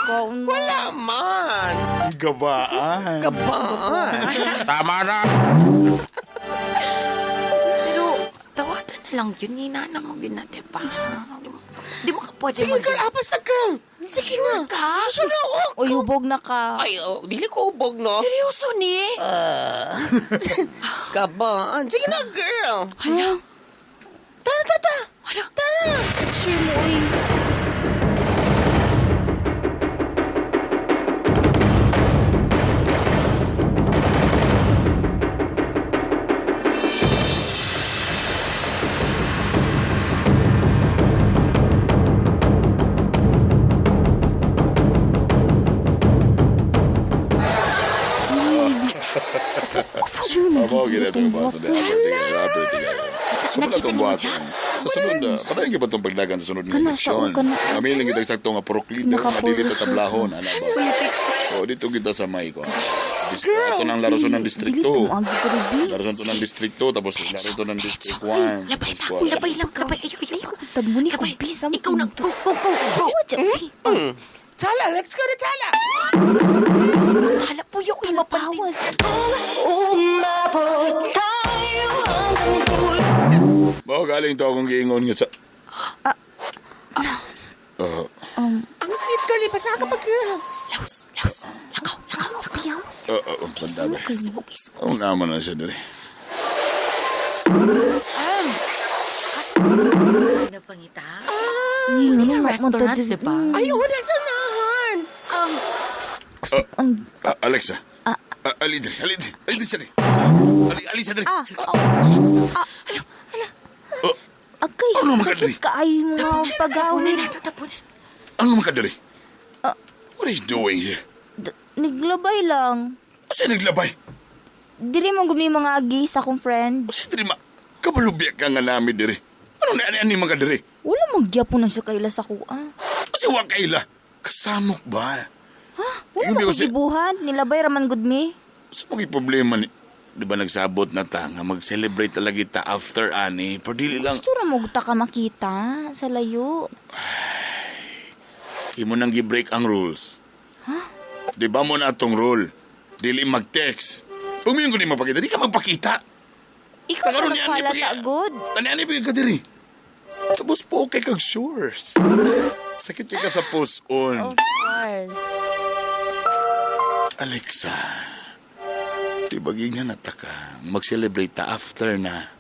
Kaon mo. Wala man. Gabaan. Kabaan. Tama na. Pero, tawatan na lang yun. Inana mo yun na, di ba? Di mo ka pwede Sige, girl. Apas na, girl. Sige Sure na. ka? Sure na, oh. Uy, hubog na ka. Ay, oh, dili ko hubog, no? Seryoso ni? Kabaan. Sige na, girl. Hala. Tara, tara. Hala. Tara. Sure mo, uy. Abo, ginatong bato de Sa Nakita itong niyo buhaton. dyan? Sa sunod, padayon ba itong pagdagan sa sunod nga Kana, eleksyon? sa kana. Kami lang kita sakto nga purok leader, Nakapur- madili ta tablahon, ana ba? So dito kita sa may ko. Ato nang laro ng distrikto. Dili tumuagi ko rin, bi. Laro to ng distrikto, tapos laro to ng district 1. Labay ta. Labay lang. Labay. Ayo, ayo. Tabo ni ko, Labay. bi. Sa Ikaw na. Go, go, go, go. Tala, let's go to Tala. Hala po yung uy, mapansin. Mao galing to akong giingon nga sa Ang sweet girl, ipasa ka pa, girl. Laos, laos. Lakaw, lakaw, lakaw. banda ba? Ismok, ismok. Ang naman na siya diri. Kasi, napangita. Ano Yung restaurant, di ba? Ay, oh, nasa unahan. Alexa. Ali diri, ali diri, ali diri. Ali ali sa diri. Agay, Ano man ka, sakit diri? ka ay mga Tapunan pagawin. na ito, tapunan. Ano man ka diri? What are you doing here? Naglabay lang. Asa naglabay? Dili man gumi mga agi sa akong friend. Asa diri ma? Kabalubya ka nga namin diri. Ano na ani ani man ka diri? Wala magyapon na siya kaila sa kuha. Asa wa kaila? Kasamok ba? Ha? Wala Yung man ko si- gibuhat. Nilabay raman gud mi. Sa mga problema ni Di ba nagsabot na ta nga mag-celebrate talaga ta after ani? Pero dili lang Gusto ra mo ta ka makita sa layo. imo nang gi-break ang rules. Ha? Di ba mo na atong rule? Dili mag-text. Pag ko ni mapakita, di ka magpakita. Ikaw Tagaron ka niya, nagpalata ani, good. Tani ani ka diri. Tapos po okay kag sures. Sakit kay ka sa puson. Of course. Alexa, di ba gignan na ta ka? Mag-celebrate ta after na.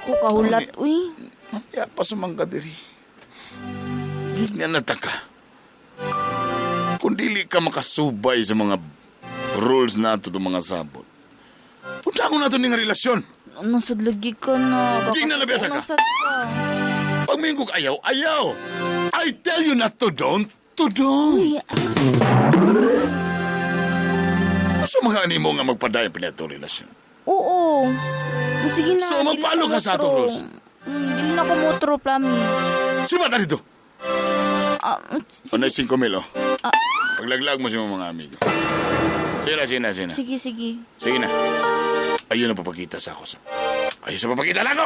Ako kahulat, uy. Mamaya pa sumang ka diri. Gignan na ta ka. Kung dili ka makasubay sa mga rules nato itong mga sabot, punta ko nato ning relasyon. Ano sad lagi ka na? Gignan na beta ka. Ano sad ka? Pag may kong ayaw, ayaw. I tell you not to don't, to don't. Uy, ay, Gusto mga animo nga magpadayon pa nato relasyon. oo. Sige na. So, dili magpalo na ka sa ato, motro. Rose. Dili na ko motro, promise. Sibat na dito. Ah, O na 5 mil, oh. Ah. Paglaglag mo sa imong mga amigo. Sige na, sige na, sige na. Sige, sige. Sige na. Ayun ang papakita sa ako. Ayun sa papakita na ako!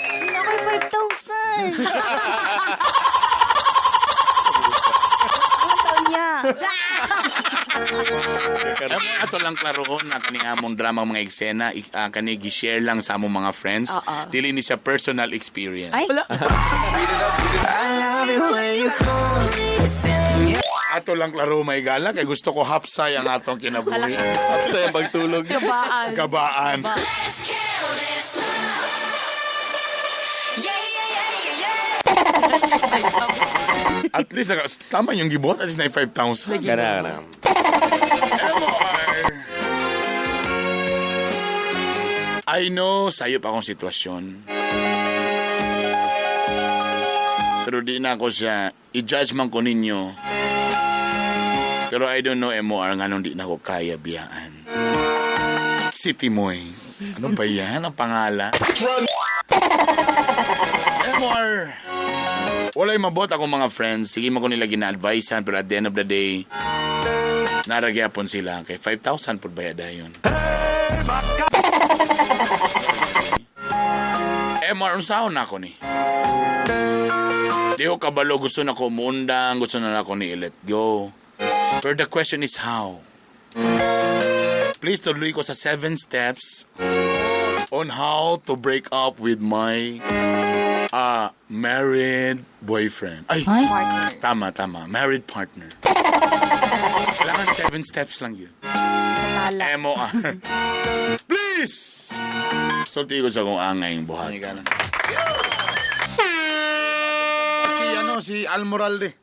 Hindi na ako 5,000. Ang taon niya. Alam mo, ato lang klaroon na kani among drama mga eksena, kani gi-share lang sa among mga friends. Oo. Dili ni siya personal experience. Ay. Ato lang klaro may gala kay gusto ko hapsay ang atong kinabuhi. Hapsay ang pagtulog. Gabaan. Gabaan. At least tama yung gibuhat, at least na 5,000. Kana, kana. I know, sayo pa akong sitwasyon. Pero di na ako siya, i-judge man ko ninyo. Pero I don't know, MOR, nga nung di na ako kaya biyaan. Si Timoy. Ano ba yan? Ang pangalan? MOR! Wala'y mabot akong mga friends. Sige mo ko nila gina-advisean, pero at the end of the day, naragyapon sila. Kay 5,000 po ba dayon? MR, unsaon na ako ni? Di ko kabalo, gusto na ko muundang, gusto na ako ni let go. Pero the question is how? Please tuloy ko sa 7 steps on how to break up with my married boyfriend. Ay, Ay. Partner. tama, tama. Married partner. Kailangan 7 steps lang yun. Tala. MOR. Please! Sulti ko sa kung angay yung buhat. Si ano, si Almoralde.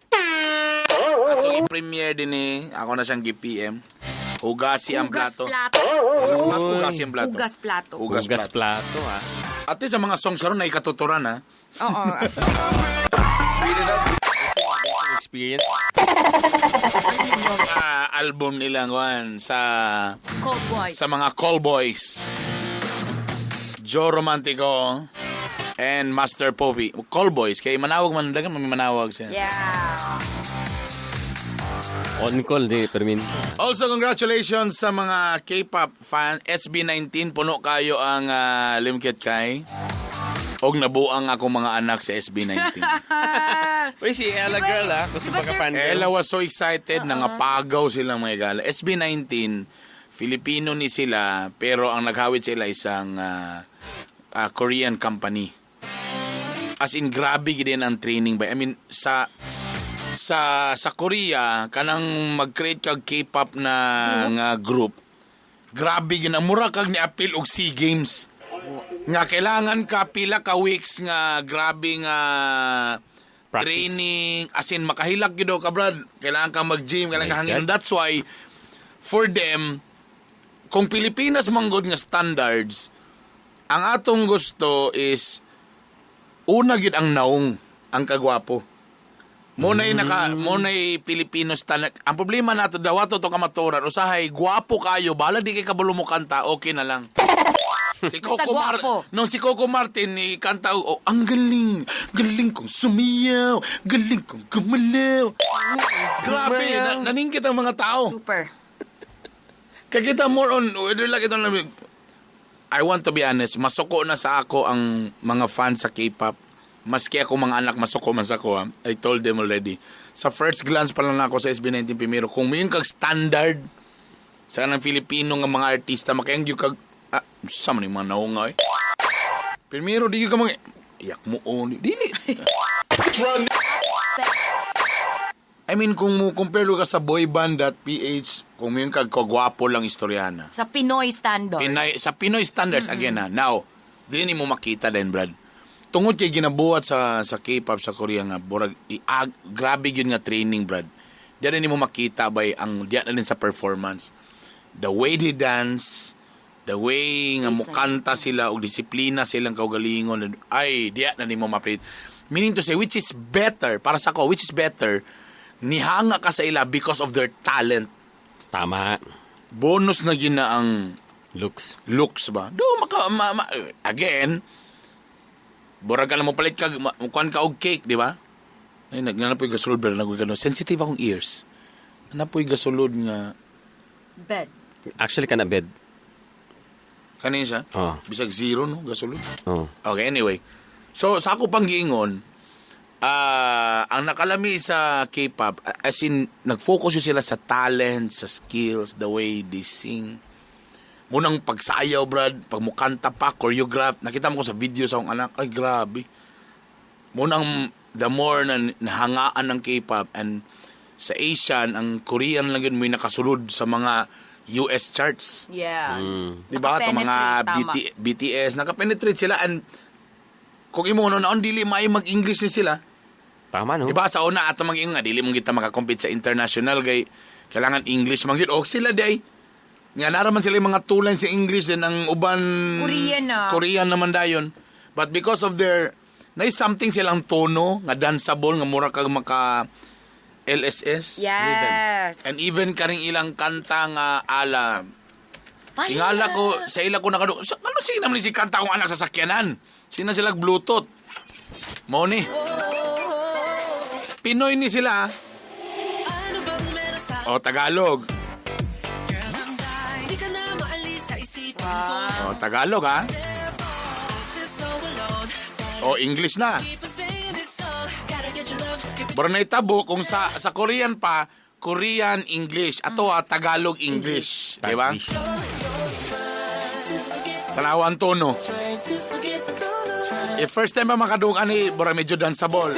Atong i-premiere din eh. Ako na siyang gi-PM. Hugasi ang Hugas plato. plato. Hugas plato. Hugasi ang plato. Hugas plato. Hugas Hugas plato. plato, ah. At least sa mga songs karon na ikatuturan ha. Oo. Experience. Yung album nila kuan sa Cold boy. sa mga call boys. Joe Romantico and Master Poppy. Call boys kay manawag man dagan may manawag siya. Yeah. On call, di, permin. Also congratulations sa mga K-pop fan SB19 puno kayo ang Limkit kay. Og nabuang akong mga anak sa SB19. Uy, si Ella girl, ah. Gusto Diba, sir? pagka-fan girl. Ella was so excited uh nangapagaw sila mga gala. SB19, Filipino ni sila, pero ang naghawit sila isang Korean company. As in, grabe gid din ang training ba. I mean, sa Korea, kanang mag-create kag K-pop na nga group. Grabe gid ang mura kag ni-appeal og SEA Games. Nga kailangan ka pila ka weeks nga grabe nga Practice. training as in makahilak gyud ka brad. Kailangan ka mag-gym, kailangan ka My hangin. God. That's why for them kung Pilipinas manggod nga standards, ang atong gusto is una gyud ang naong ang kagwapo. Mo na'y naka mo na'y Pilipino standard. Ang problema nato daw ato to kamaturan usahay gwapo kayo bala di kay kabalo mo kanta okay na lang. Si Basta Coco Mar gwapo. nung si Coco Martin ni kanta oh, ang galing, galing kong sumiyaw, galing kong gumalaw. Grabe, naningkit ang mga tao. Super. Kaya kita more on, whether like ito na, I want to be honest, masuko na sa ako ang mga fans sa K-pop. Maski ako mga anak, masuko man sa ako. Ha. I told them already. Sa first glance pa lang ako sa SB19 primero, kung may kag standard sa kanang Filipino nga mga artista, makayang yung kag, sa man yung mga naunga eh. Primero, di ka mga, iyak mo, oh, dili. I mean, kung mo compare ka sa boyband.ph, kung may kag kagwapo lang istoryana. Sa Pinoy standard. Pinay, sa Pinoy standards again ha. Now, dili nimo makita din, Brad. Tungod kay ginabuhat sa K-pop sa Korea nga burag grabe gyud nga training, Brad. Diyan na nimo makita bay ang diyan na din sa performance. The way they dance, the way nga mukanta sila og disiplina silang kaugalingon, ay diyan na nimo ma-appreciate. Meaning to say which is better para sa ko, which is better nihanga ka sa ila because of their talent. Tama. Bonus na gina ang looks. Looks ba? Do maka again, burag ka na mo palit ka kuan ka og cake, di ba? Ay nagnana po'y gasulod pero nagkuy kano. Sensitive akong ears. Ana po'y gasulod nga Bed. Actually kana bed. Kanin siya? Oh. Bisag zero no gasulod. Oh. Okay, anyway. So, sa ako pang giingon, ang nakalami sa K-pop, as in, nag-focus yun sila sa talent, sa skills, the way they sing. Munang pagsayaw, brad, pag mukanta pa, choreograph. Nakita mo ko sa video sa akong anak, ay grabe. Munang, the more na nahangaan ng K-pop and sa Asian, ang Korean lang yun may nakasulod sa mga US charts. Yeah. Di ba? Itong mga Nakapenetrate, tama. BTS, nakapenetrate sila and kung imo no naon dili maayo mag-English ni sila. Tama no. Di ba sa una ato mag-ingon nga dili mo kita makakompete sa international kay kailangan English man gyud. O sila day. Nga nara man sila yung mga two lines sa English din ang uban Korean na. Korean naman dayon. But because of their na something silang tono nga danceable nga mura kag maka LSS. Yes. And even karing ilang kanta nga ala Fire. Tingala ko, sa ila ko nakadu... Sa, ano sige naman ni si kanta kong anak sa sakyanan? Sina sila Bluetooth. Mo ni. Pinoy ni sila. ah. O, Tagalog. O, Tagalog ha. O, English na. Pero naitabo kung sa Korean pa, Korean English. Ato ah, Tagalog English. Di ba? Tanawan tono. If first time ba makadung ani, bora medyo danceable.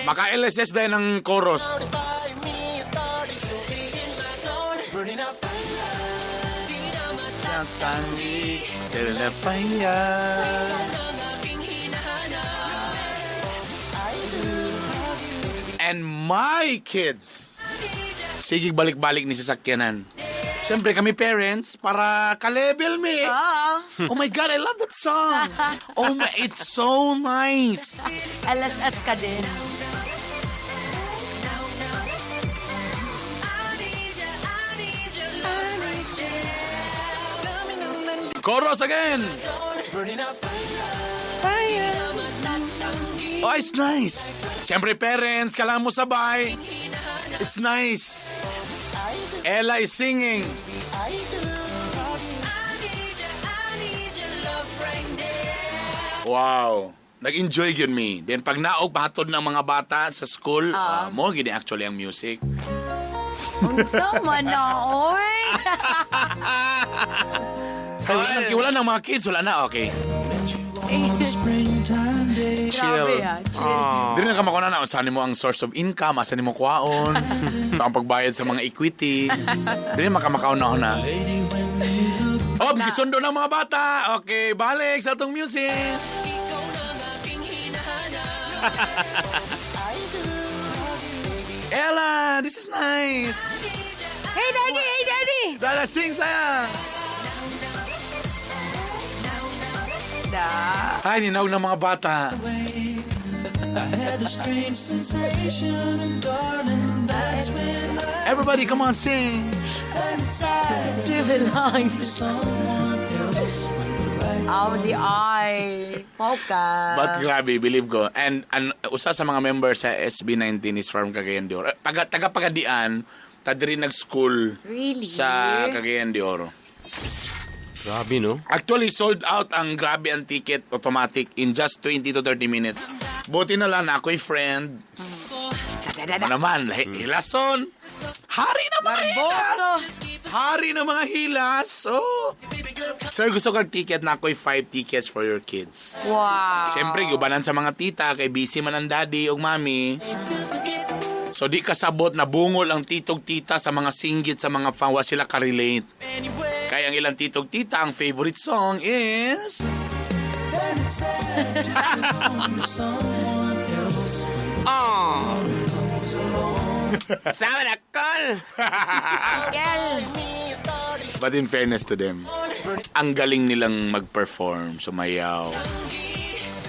Maka LSS din ang chorus. And my kids, sige balik-balik ni sa sakyanan. Siyempre kami parents, para ka-level me. Ah. Oh my God, I love that song. Oh my, it's so nice. LSS ka din. Chorus again. Oh, it's nice. Siyempre parents, kailangan mo sabay. It's nice. Ella is singing. Wow. Nag-enjoy yun me. Then pag naog pahatod ng mga bata sa school, mo gini actually ang music. Unsa man na, oy. Ay, wala na mga kids, wala na. Okay. Chill. Grabe, ah, chill. Dili na ka makuna na saan mo ang source of income, asa nimo kwaon, sa ang pagbayad sa mga equity. Dili makamakaon na na. Oh, gisundo ng mga bata. Okay, balik sa atong music. Ella, this is nice. Hey, Daddy! Hey, Daddy! Dala, sing saya. Da. Ay, ninaog ng mga bata. Everybody, come on, sing. To belong to Oh, the eye. Mocha. But grabe, believe ko. And usa sa mga members sa SB19 is from Cagayan de Oro. Taga Pagadian, tadiri nag-school Really? sa Cagayan de Oro. Grabe no. Actually, sold out ang grabe ang ticket automatic in just 20 to 30 minutes. Buti na lang na ako'y friend. Ano naman, hilason. Hari ng mga hilas. Garboso. Hari ng mga hilas. Oh. Sir, gusto kag ticket na ako'y 5 tickets for your kids. Wow. Siyempre, gubanan sa mga tita, kay busy man ang daddy o mami. So, di kasabot na bungol ang titog tita sa mga singgit sa mga fan, wa sila karelate. Kaya ang ilang titog tita, ang favorite song is... Oh. Sama na call. Kel. But in fairness to them, ang galing nilang mag-perform, sumayaw,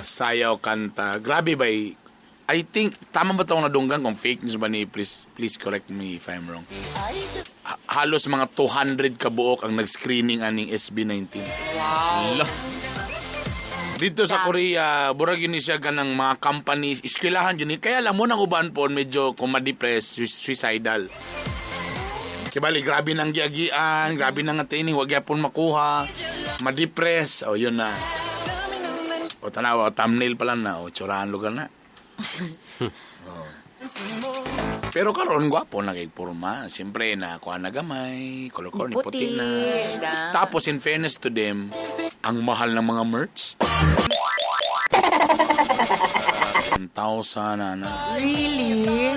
sayaw, kanta. Grabe ba I think, tama ba ito nadunggan kung fake news ba ni, please, please correct me if I'm wrong. Halos mga 200 kabuok ang nag-screening aning SB19. Wow. Dito sa Korea, burag yun siya ganang mga companies, eskwelahan yun. Kaya alam mo nang uban po, medyo kung ma-depress, suicidal. Kibali, grabe nang giagian, grabe nang training, wag yapon makuha, ma-depress, o yun na. O tanawa, o thumbnail pa lang na, o tsurahan lugar na. Oh. Pero karon gwapo na kay porma. Siyempre na kuha na gamay, kolor-kolor ni puti na. Da. Tapos in fairness to them, ang mahal ng mga merch. 1,000 na na. Really?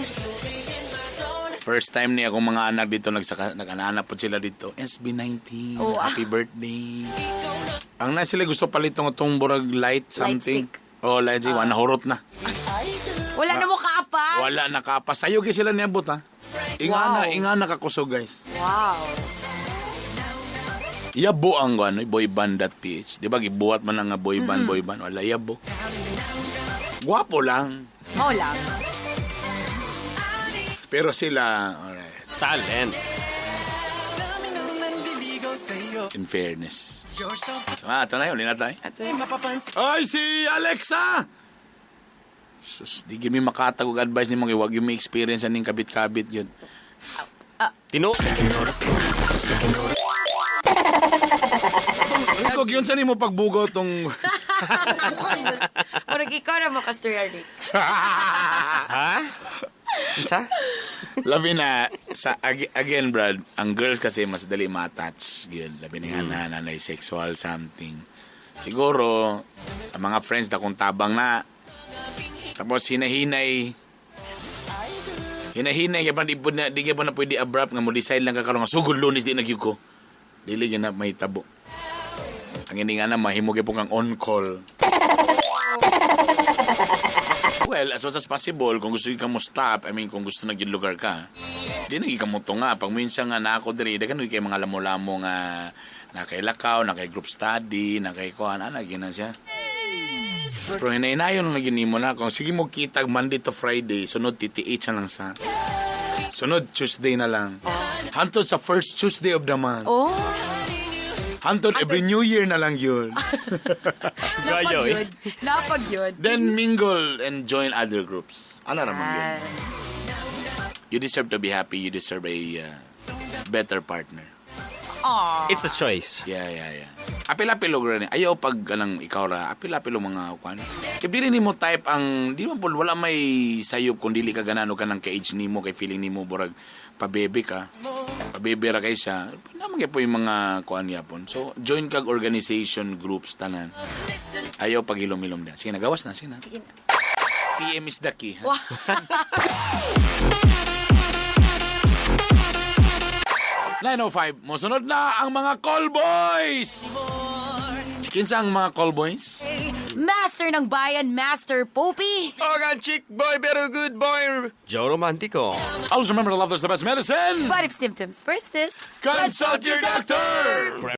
First time niya akong mga anak dito, nag-anak po sila dito. SB19, Oh, ah. happy birthday. Ang na sila gusto palitong itong burag light something. stick. Oh, light stick. Wala, nahurot na. Wala na mo kaapas. Wala na kapas. Sayo gyud sila niabot ha. Ingana, Wow. ingana kakusog guys. Wow. Yabo ang ano, boyband.ph. Di ba gibuhat man ang nga boy band, boy band. Wala yabo. Gwapo lang. Mao lang. Pero sila, alright. Talent. In fairness. So, ito na yun, na tayo. That's it. Ay, si Alexa! Sus, di gyud mi makatag og advice nimo kay wag yung may experience aning kabit-kabit yun. Tino. Rico, yun sa nimo pagbugaw tong Murag ikaw na mo kasturya, Rick. Ha? Unsa? Labi na sa again Brad, ang girls kasi mas dali ma-attach yun. Labi na nga na nanay sexual something. Siguro ang mga friends na kung tabang na tapos hinahinay hinahinay kay di po na di pa na pwede abrupt nga mo decide lang ka karon nga sugod Lunes di nagyud ko. Dili gyud na mahitabo. Ang ini nga na mahimo gyud po kang on call. Well, as much as possible, kung gusto ka mo stop, I mean, kung gusto na gyud lugar ka, di na gyud ka mo tunga. Pag minsan nga na ako diri, daghan kay mga lamo-lamo nga na kay lakaw, na kay group study, na kay kuan, ana gyud na siya. Pero hinahinayon na gyud nimo na kung sige mo kitag Monday to Friday, sunod TTH na lang sa. Sunod Tuesday na lang. Hantod sa first Tuesday of the month. Oh. Hantod every New Year na lang yun. Gayo eh. Napag yun. Napag yun. Then mingle and join other groups. Ano naman yun? You deserve to be happy. You deserve a better partner. Aww. It's a choice. Yeah. Apil-apil og rin. Ayaw pag anang ikaw ra, apil-apil og mga kwan. If dili nimo type ang di man po wala may sayop kung dili ka ganan og kanang ka-age nimo kay feeling nimo burag pabebe ka. Pabebe ra kay siya. Naman kay po yung mga kuan yapon. So join kag organization groups tanan. Ayaw pag hilom-hilom na. Sige na, gawas na, sige na. Sige na. PM is the key. Ha? Wow. 9:05, mosunod na ang mga call boys! Kinsa ang mga call boys? Master ng bayan, Master Popey. Ogan chick boy, pero good boy. Joe Romantico. Always remember to love is the best medicine. But if symptoms persist, Consult your doctor!